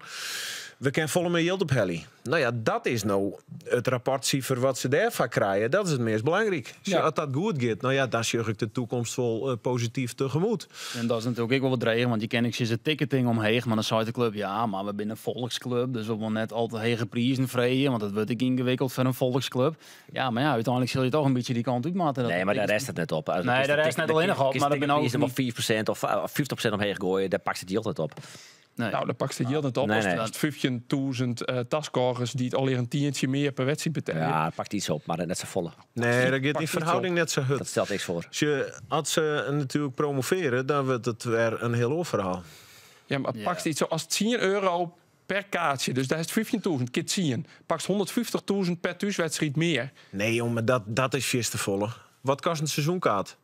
We kinne folle mear jild ophelje. No ja, dat is no it rapportsifer wat se dêrfoar krije. Dat is it meast belangryk. Ja. As dat goed giet, no ja, dan sjoch ik de takomst wol posityf tegemoet. En dat is natuerlik ek wol wat dreech, want je kinne ek sizze ticketing omheech, mar dan seit de klup, ja, mar we binne in folksklup, dus we wolle net al te hege prizen freegje, want dat wurdt ek yngewikkeld foar in folksklup. Ja, mar ja, úteinlik sil je toch in bytsje dy kant út moatte. Dat Nee, mar dêr tickets- rêst it net op. As Nee, is dêr de rêst tik- net de allinnich op, kist mar dat binne ook ticketprizen niet- wol 5% of 50% omheech goaie, dêr pakt it jild net op. Nee. No, dan pakst it jild net op. Nee, As nee. it 15.000 taskôgers dy't allegear in tientsje mear per wedstriid betelje. Ja, it pakt yts op, mar net safolle. Nee, dat giet Pakt yn yts ferhâlding net sa hurd. Dat stelt niks foar. As se natuerlik promovearje, dan wurdt it wer in hiel oar ferhaal. Ja, mar Ja. pakst yts sa as 10 euro per kaartsje. Dus dêr is 15.000 kear 10. Pakst 150.000 per thúswedstriid mear. Nee, jong, mar dat is fierste folle. Wat kostet in seizoenkaart?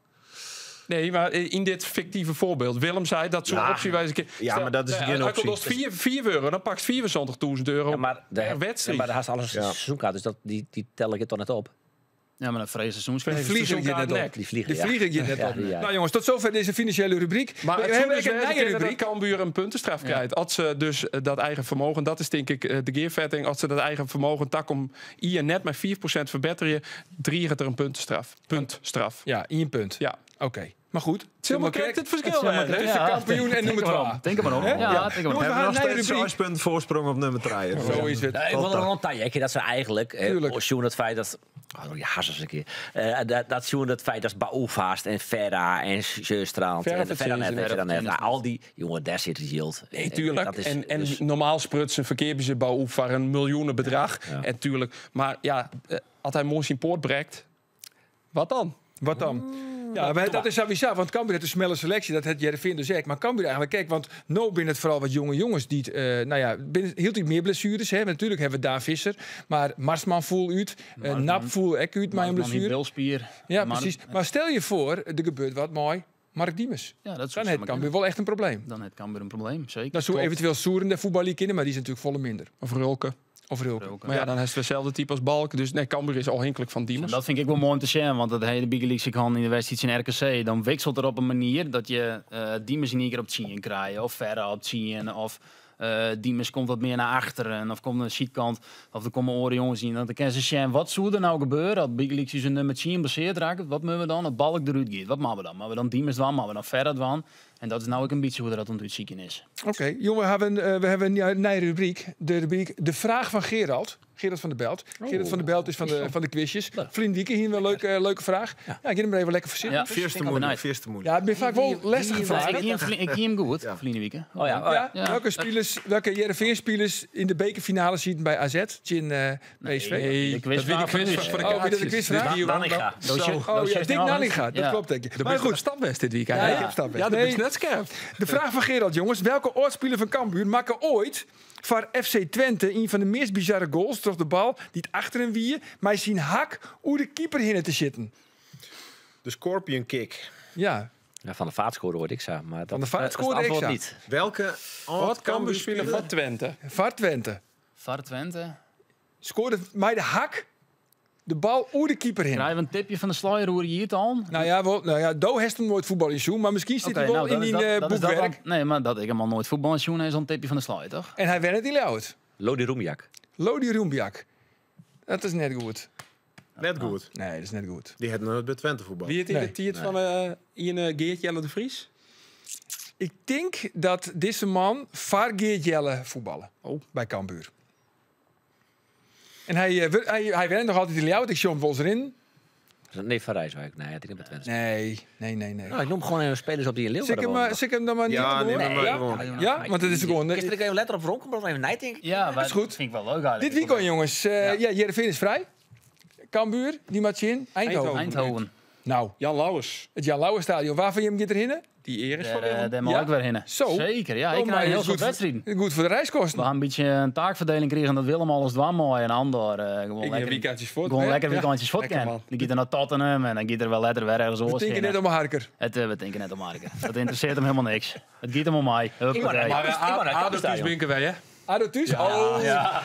Nee, mar yn dit fiktive foarbyld. Willem sei dat soe Ja. opsje wêze kin. Ja, mar dat is gjin As opsje. it kost 4 euro, dan pakst 75.000 euro Ja, mar de, per wedstriid. Ja, mar dan hast alles Ja. seizoenkaart, dus dy telle ik toch net op. Ja, mar dan freegje seizoenskaart. De vlieger giet net op. Dy vliegen, De ja. vlieger giet net Ja, op. ja. No jonges, tot zover dizze finansjele rubryk. Mar We it hawwe soe ek dus in wêze nije kinne dat rubryk. Cambuur in puntestraf krijt. As se dus dat eigen fermogen, dat is tink ik de gearfetting, as se dat eigen fermogen takom jier net mei 4% ferbetterje, driget der in puntestraf. Puntstraf. Ja, 1 punt. Ja. Oké. Mar goed. It sil mar krekt it ferskil Het sil mar wêze. krekt- Tussen Ja, kampioen en nûmer Tink er mar 2. om. Tink er mar om. Ja, tink er maar Jongens, om. we We gaan hawwe noch in nije steeds rubryk. 6 punten foarsprong op nûmer 3. Zo is it. Ja, ik wol der noch ta, dat se eigentlik, Tuurlijk. sjoen it feit dat. Oh, ja, eens een keer. Dat sjoen it feit dat Baouf hast en Ferra en Sjöstrand Ferra en Ferra net, fertsjinje Ferra net. net. Nou, al dy, jonge, dêr sit it jild. Nee, En tuurlijk. dat is En dus- normaal sprutsen ferkeapje se Baouf foar in miljoenenbedrach. Ja. En tuurlijk. Mar ja, as hy moarn syn poat brekt, wat dan? Wat dan? Ja, mar dat is sawiesa, want Cambuur hat in smelle seleksje, dat hat Hearrenfean dus ek. Mar Cambuur eigentlik, kijk, want no binne it foaral wat jonge jonges dy't, no ja, binne hieltyd mear blessueres. Hè. Natuerlik hawwe we Daan Visser, mar Marsman foel út, Nap foel ek út mei in Marsman, die blessuere. bilspier. Ja, Maar- presys. Mar stel je foar, der gebeurt wat mei Mark Diemers. Ja, dat soe Dan hat samar Cambuur wol echt in probleem. Dan hat Cambuur in probleem, seker. Dan soe eventueel Souren de fuotbalje kinne, mar dy is natuerlik folle minder. Of Rulke. Of Rulke. Rulke. Mar ja, dan hast itselde type as Balk. Dus nee, Cambuur is ôfhinklik fan En Diemers. dat fyn ik wol moai om te sjen, want dat hiele bygelyks ik han yn de wedstriid tsjin RKC, dan wikselet er op in manier dat je Diemers yn ien kear op 10 krije, of Ferra op 10, of Diemers komt wat mear nei achteren, of komt nei de sydkant, of der komme oare jonges yn. Dan kinne se sjen, wat soe der no gebeure as bygelyks ús nûmer 10 blessearre rekket, wat moatte we dan, as Balk derút giet, wat moatte we dan? Moatte we dan Diemers dwaan, moatte we dan Ferra dwaan? En dat is nou ek in bytsje hoe't dat oan it útsykjen is. Oké, jongen, we hebben een nieuwe rubriek. De rubriek De Vraag van Gerald. Gerald van der Belt. Gerald van der Belt is van de quizjes. Vriend Wieke, hier een leuke vraag. Ja, ik ga hem maar even lekker verzinnen. Ja, Vierste moeilijk, vierste moeilijk. Ja, het zijn vaak wel lastige vragen. Ik kie hem goed, Vriend Wieke. Oh ja, oh ja. Ja, welke Heerenveen-spelers in de bekerfinale zitten bij AZ, in PSV? Nee, De quiz dat wie de quiz van voor de Oh, wie dat de kaartjes. quizvraag? Dus die- Nanninga. Zo. Oh ja, Dick Nanninga, dat klopt denk ik. Maar Maar goed, goed, stapwest dit weekend. Ja, ik heb stapwest. Ja, dat Nee. is net scherp. De vraag van Gerald, jongens. Welke oordspeler van Cambuur maakte ooit voor FC Twente een van de meest bizarre goals door de bal die het achter hem wie, maar zien hak hoe de keeper hinnen te zitten? De Scorpion Kick. Ja, Ja, van de Vaart scoorde hoorde ik zo. Maar dat, Van de Vaart dat is het scoorde ik antwoord zo. niet. Welke Wat Cambuur spelen van Twente? voor Twente. Var Twente. Scoorde mij de hak de bal hoe de keeper heen. Krijgen we een tipje van de sluier hoe je het al? Nou ja, wel, nou ja, Do heeft hem nooit voetbal in zoen, maar misschien zit Oké, hij wel nou, in dat is die dat- dat is dat boekwerk. dan. Nee, maar dat ik hem al nooit voetbal in zoen is al een tipje van de sluier, toch? En hij werd het in Ljouwert. Lodi Roemiak. Lodi Roembiak. Dat is net goed. Net goed. Nee, dat is net goed. Die had nooit bij Twente voetbal. Wie het in Nee. de tiert van Ian Geert Jelle de Vries? Ik denk dat deze man vaar Geert Jelle voetballen. Oh. Bij Cambuur. En hij werkt nog altijd in Ljouwert. Ik zie hem volgens erin. Nee, van Rijswijk. Nee, het is niet bij Twente. Nee, nee, nee, nee. Nou, ik noem gewoon even spelers op die in Zal ik Leeuwarden hem, wonen. zal ik hem dan maar niet Ja, gewoon? neem hem maar ja? gewoon. Ja, want het is gewoon... Gisteren ik even letter op rondkom, maar even nijdenken. Ja, maar is goed. vind ik wel leuk eigenlijk. Dit weekend, jongens. Ja, Heerenveen is vrij. Cambuur, die match in. Eindhoven. Eindhoven. Nou, Jan Lauwers. het Jan Lauwe Stadion. Waarvan je hem gaat erin? Die eer is voor Daar, Willem. daar mag Ja. ik weer heen. Zo. Zeker, ja. Ik Oh, maar krijg heel is veel goed wedstrijden. Goed voor de reiskosten. We gaan een beetje een taakverdeling krijgen dat Willem alles dwam mooi en Andor gewoon Ik heb lekker, weekendjes voor. gewoon hè? lekker Ja. weekendjes voort Lekker, kan. man. Dan gaat er naar Tottenham en dan gaat er wel lekker weer ergens We oors denken heen. net om een harker. We denken net om Marken. Dat interesseert hem helemaal niks. Het gaat hem om mij. Huppakee. Maar Ik wou naar ADO Cambuur thuis winken wij, hè? ADO thuis? Oh,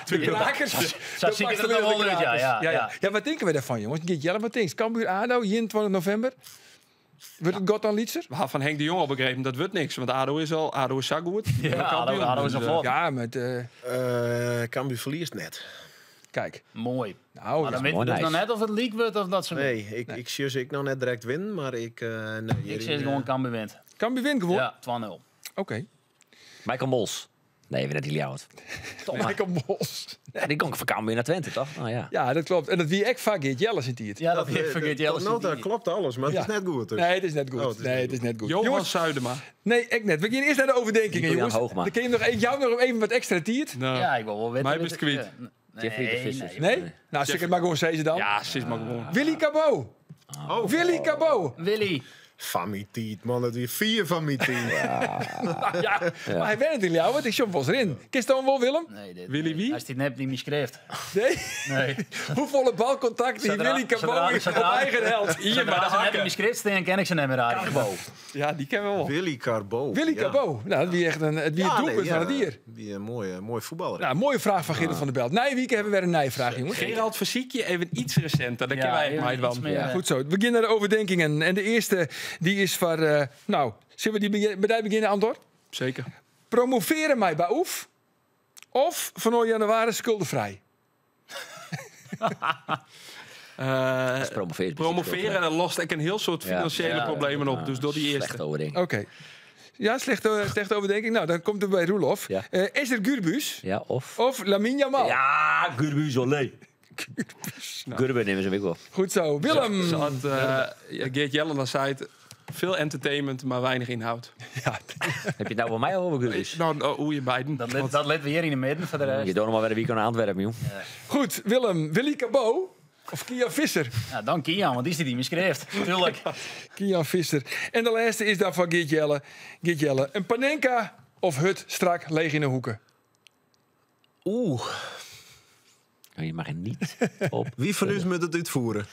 de krakers. Zo zie ik het er wel uit, ja, ja, ja. Ja, wat denken we daarvan, jongens? Geert Jelle, wat denkt? Cambuur ADO, 21 november. Wordt het God dan Lietser? We hadden van Henk de Jong al begrepen, dat wordt niks. Want ADO is al, ADO is zo goed. Ja, ADO is al vlot. Ja, met... Cambuur verliest net. Kijk. Mooi. Nou, Maar dan weet mooi je dus nog nice. net of het leak wordt of dat ze... Nee, ik zie ze ik nou net direct winnen, maar ik... nee, Ik zeg gewoon Cambuur wint. Cambuur wint gewoon? Ja, 2-0. Oké. Michael Mols. Nee, we net die Ljouwert. Toch maar. Michael Mols. Ja, die kon ik van Cambuur naar Twente, toch? Nou ja. Ja, dat klopt. En dat wie ik vaak Geert Jelle zit hier. Ja, dat heeft vergeet Jelle. Tot nota klopt alles, maar het is net goed. Dus. Nee, het is net goed. Oh, het is nee, net het is net goed. Johan Jongens, Zuidema. nee, ik net. We gaan eerst naar de overdenkingen, Nico-Jan jongens. Hoogma. Dan kun je nog, ik jou nog even wat extra tiert. Nou. Ja, ik wil wel weten. Mij best kwijt. Nee, Jeffrey de Visser. nee. Nee? Nou, zeg het maar gewoon zeggen dan. Ja, zit maar gewoon. Willy Cabot. Oh. Willy Cabot. Willy. Van mijn tiet, man. Dat weer vier van mijn tiet. Ja, maar hij werkt in Ljouwert. Ik zie hem wel eens erin. Kist dan wel, Willem? Nee, dit, Willy nee. wie? Hij is die net niet meer schrift. Nee? Nee. Hoeveel balcontact die Zodra- Willy Cabot zodra- is op zodra- eigen held. Hier Zodra maar de ze net hakken. in mijn schrift staan, ken ik ze net meer eigenlijk. Ja, die kennen we wel. Willy Carbo. Willy ja. Cabot. Nou, dat wie echt een, het wie het Ja, doelpunt nee, van ja, het dier. Die een mooie voetballer. Nou, mooie vraag van Gerrit van der Belt. Nijwieken hebben we weer een nijvraag, jongens. Gerald, verziek je even iets recenter. Dan Ja, kennen wij even het iets maar meer, Ja. Goed zo. We beginnen naar de overdenkingen. En de eerste die is van... nou, zullen we die bij die beginnen, Andor? Zeker. Promoveren mij bij Oef of van januari schuldenvrij? Dat is promoveren. Promoveren, dat lost ik een heel soort Ja. financiële Ja. problemen op. Dus door die eerste. Slechte overdenking. Oké. Ja, slechte overdenking. Nou, dan komt het bij Roelof. Ja. Esther Gurbuz Ja, of? of Lamine Yamal? Ja, Gurbuz, olé. Gurbe nemen ze hem ook wel. Goed zo. Willem. Ze had, Geert Jelle dan zei het, veel entertainment, maar weinig inhoud. Ja, Heb je het nou voor mij over Gurbuz? Nou, oh, hoe je beiden. Dat let, dat let we hier in de midden voor de rest. Je doet nog maar weer een weekend naar Antwerpen, joh. Goed, Willem. Willy Cabot of Kia Visser? Ja, dan Kian, want die zit in mijn schrift. Tuurlijk. Kian Visser. En de laatste is dan van Geert Jelle. Geert Jelle. Een Panenka of hut strak leeg in de hoeken? Oeh, Nou, Je mag er niet op. wie van u moet het uitvoeren?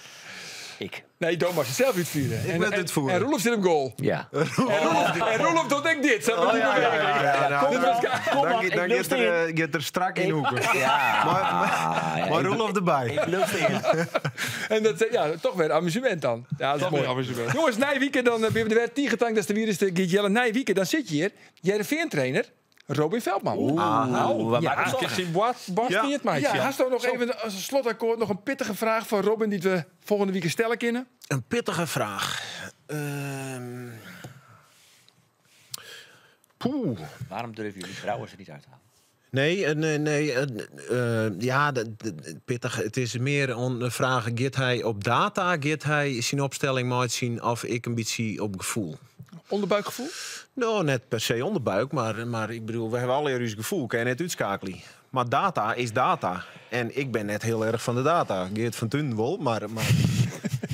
Ik. Nee, Doom mag het zelf uitvoeren. En, moet het uitvoeren. En Roelof zit op goal. Ja. En Roelof doet ook dit. Zeg maar die beweging. Ja, nou, Dit was dan man, ik dan lust gaat er, gaat er strak in hoeken. Ja. Maar, maar, ja, maar ik- Roelof erbij. Ik lust in. En dat, ja, toch weer amusement dan. Ja, dat is Toch mooi. weer amusement. Jongens, Nijwieken, dan ben je de werd getankt. Dat is de virus, de Geert Jelle. Nijwieken, dan zit je hier. Heerenveen-trainer Robin Veldman. Nou, we maken Ik zorgen. zie Bart, Bart Ja. niet het meisje. Ja, hast u nog even als een slotakkoord nog een pittige vraag van Robin die we volgende week stellen kunnen? Een pittige vraag. Poeh. Waarom durven jullie Brouwers er niet uit te halen? Nee, nee, nee. Ja, pittig. Het is meer om de vraag: gaat hij op data, gaat hij zijn opstelling maar zien of ik een beetje op gevoel? Onderbuikgevoel? Nou, net per se onderbuik, maar ik bedoel, we hebben alle ons gevoel, kan je net uitschakelen. Maar data is data. En ik ben net heel erg van de data. Geert van Tunen wel, maar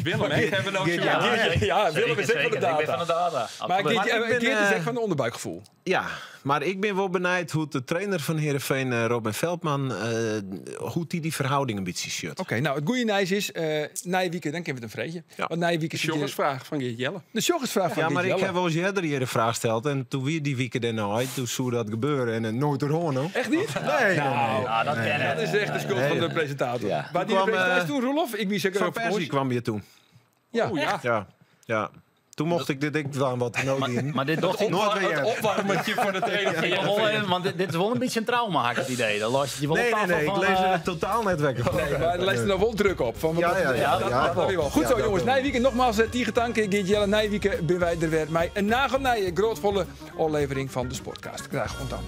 Willem, hè? Hebben we nou Geert, zo- ja. Ja, ja, Willem is echt van de Ik ben data. van de data. Maar Absoluut. Geert, Maar ik ben, Geert is echt van de onderbuikgevoel. Ja, maar ik ben wel benijd hoe de trainer van Heerenveen, Robin Veldman, hoe die die verhouding een beetje shut. Oké, nou, het goede nieuws is, na je weekend, dan kunnen we het een vreetje. Ja. Want na je weekend zit je- Joggersvraag van Geert Jelle. De joggersvraag van Ja, maar Geert ik Jelle. heb wel eens eerder hier een vraag gesteld. En toen weer die weekend daarna, toen zou dat gebeuren. En nooit erhoor, hoor. Echt niet? Nee, nee, nee. Ja, dat ken ik. Dat is echt de schuld Nee. van de presentator. Ja. Waar die Toen de kwam, presentatie toen, Roelof? Ik wie zeker Van op Persie vakantie. kwam je toen. Ja. Oh ja. Ja, ja. Toen mocht ik dit ik dan wat nood in. Maar dit docht Nooit weer. Het opwarmertje voor de trainer van Ik wil wel Heerenveen. even, want dit is wel een beetje een trauma, had ik het idee. Dan luister je wel Nee, op nee, tafel nee. Ik van, lees er totaal net weg. Nee, maar er leest er nog wel druk op. Van, Ja, ja, ja. Dat, Ja, dat klopt. weer wel. Goed Ja, zo, dat jongens. wel. Nijwieken, nogmaals, Tiege Tanke, Geert Jelle, Nijwieken, ben wij er weer. Mij een nagelnije, grootvolle aflevering van de Sportcast. Graag ontdag.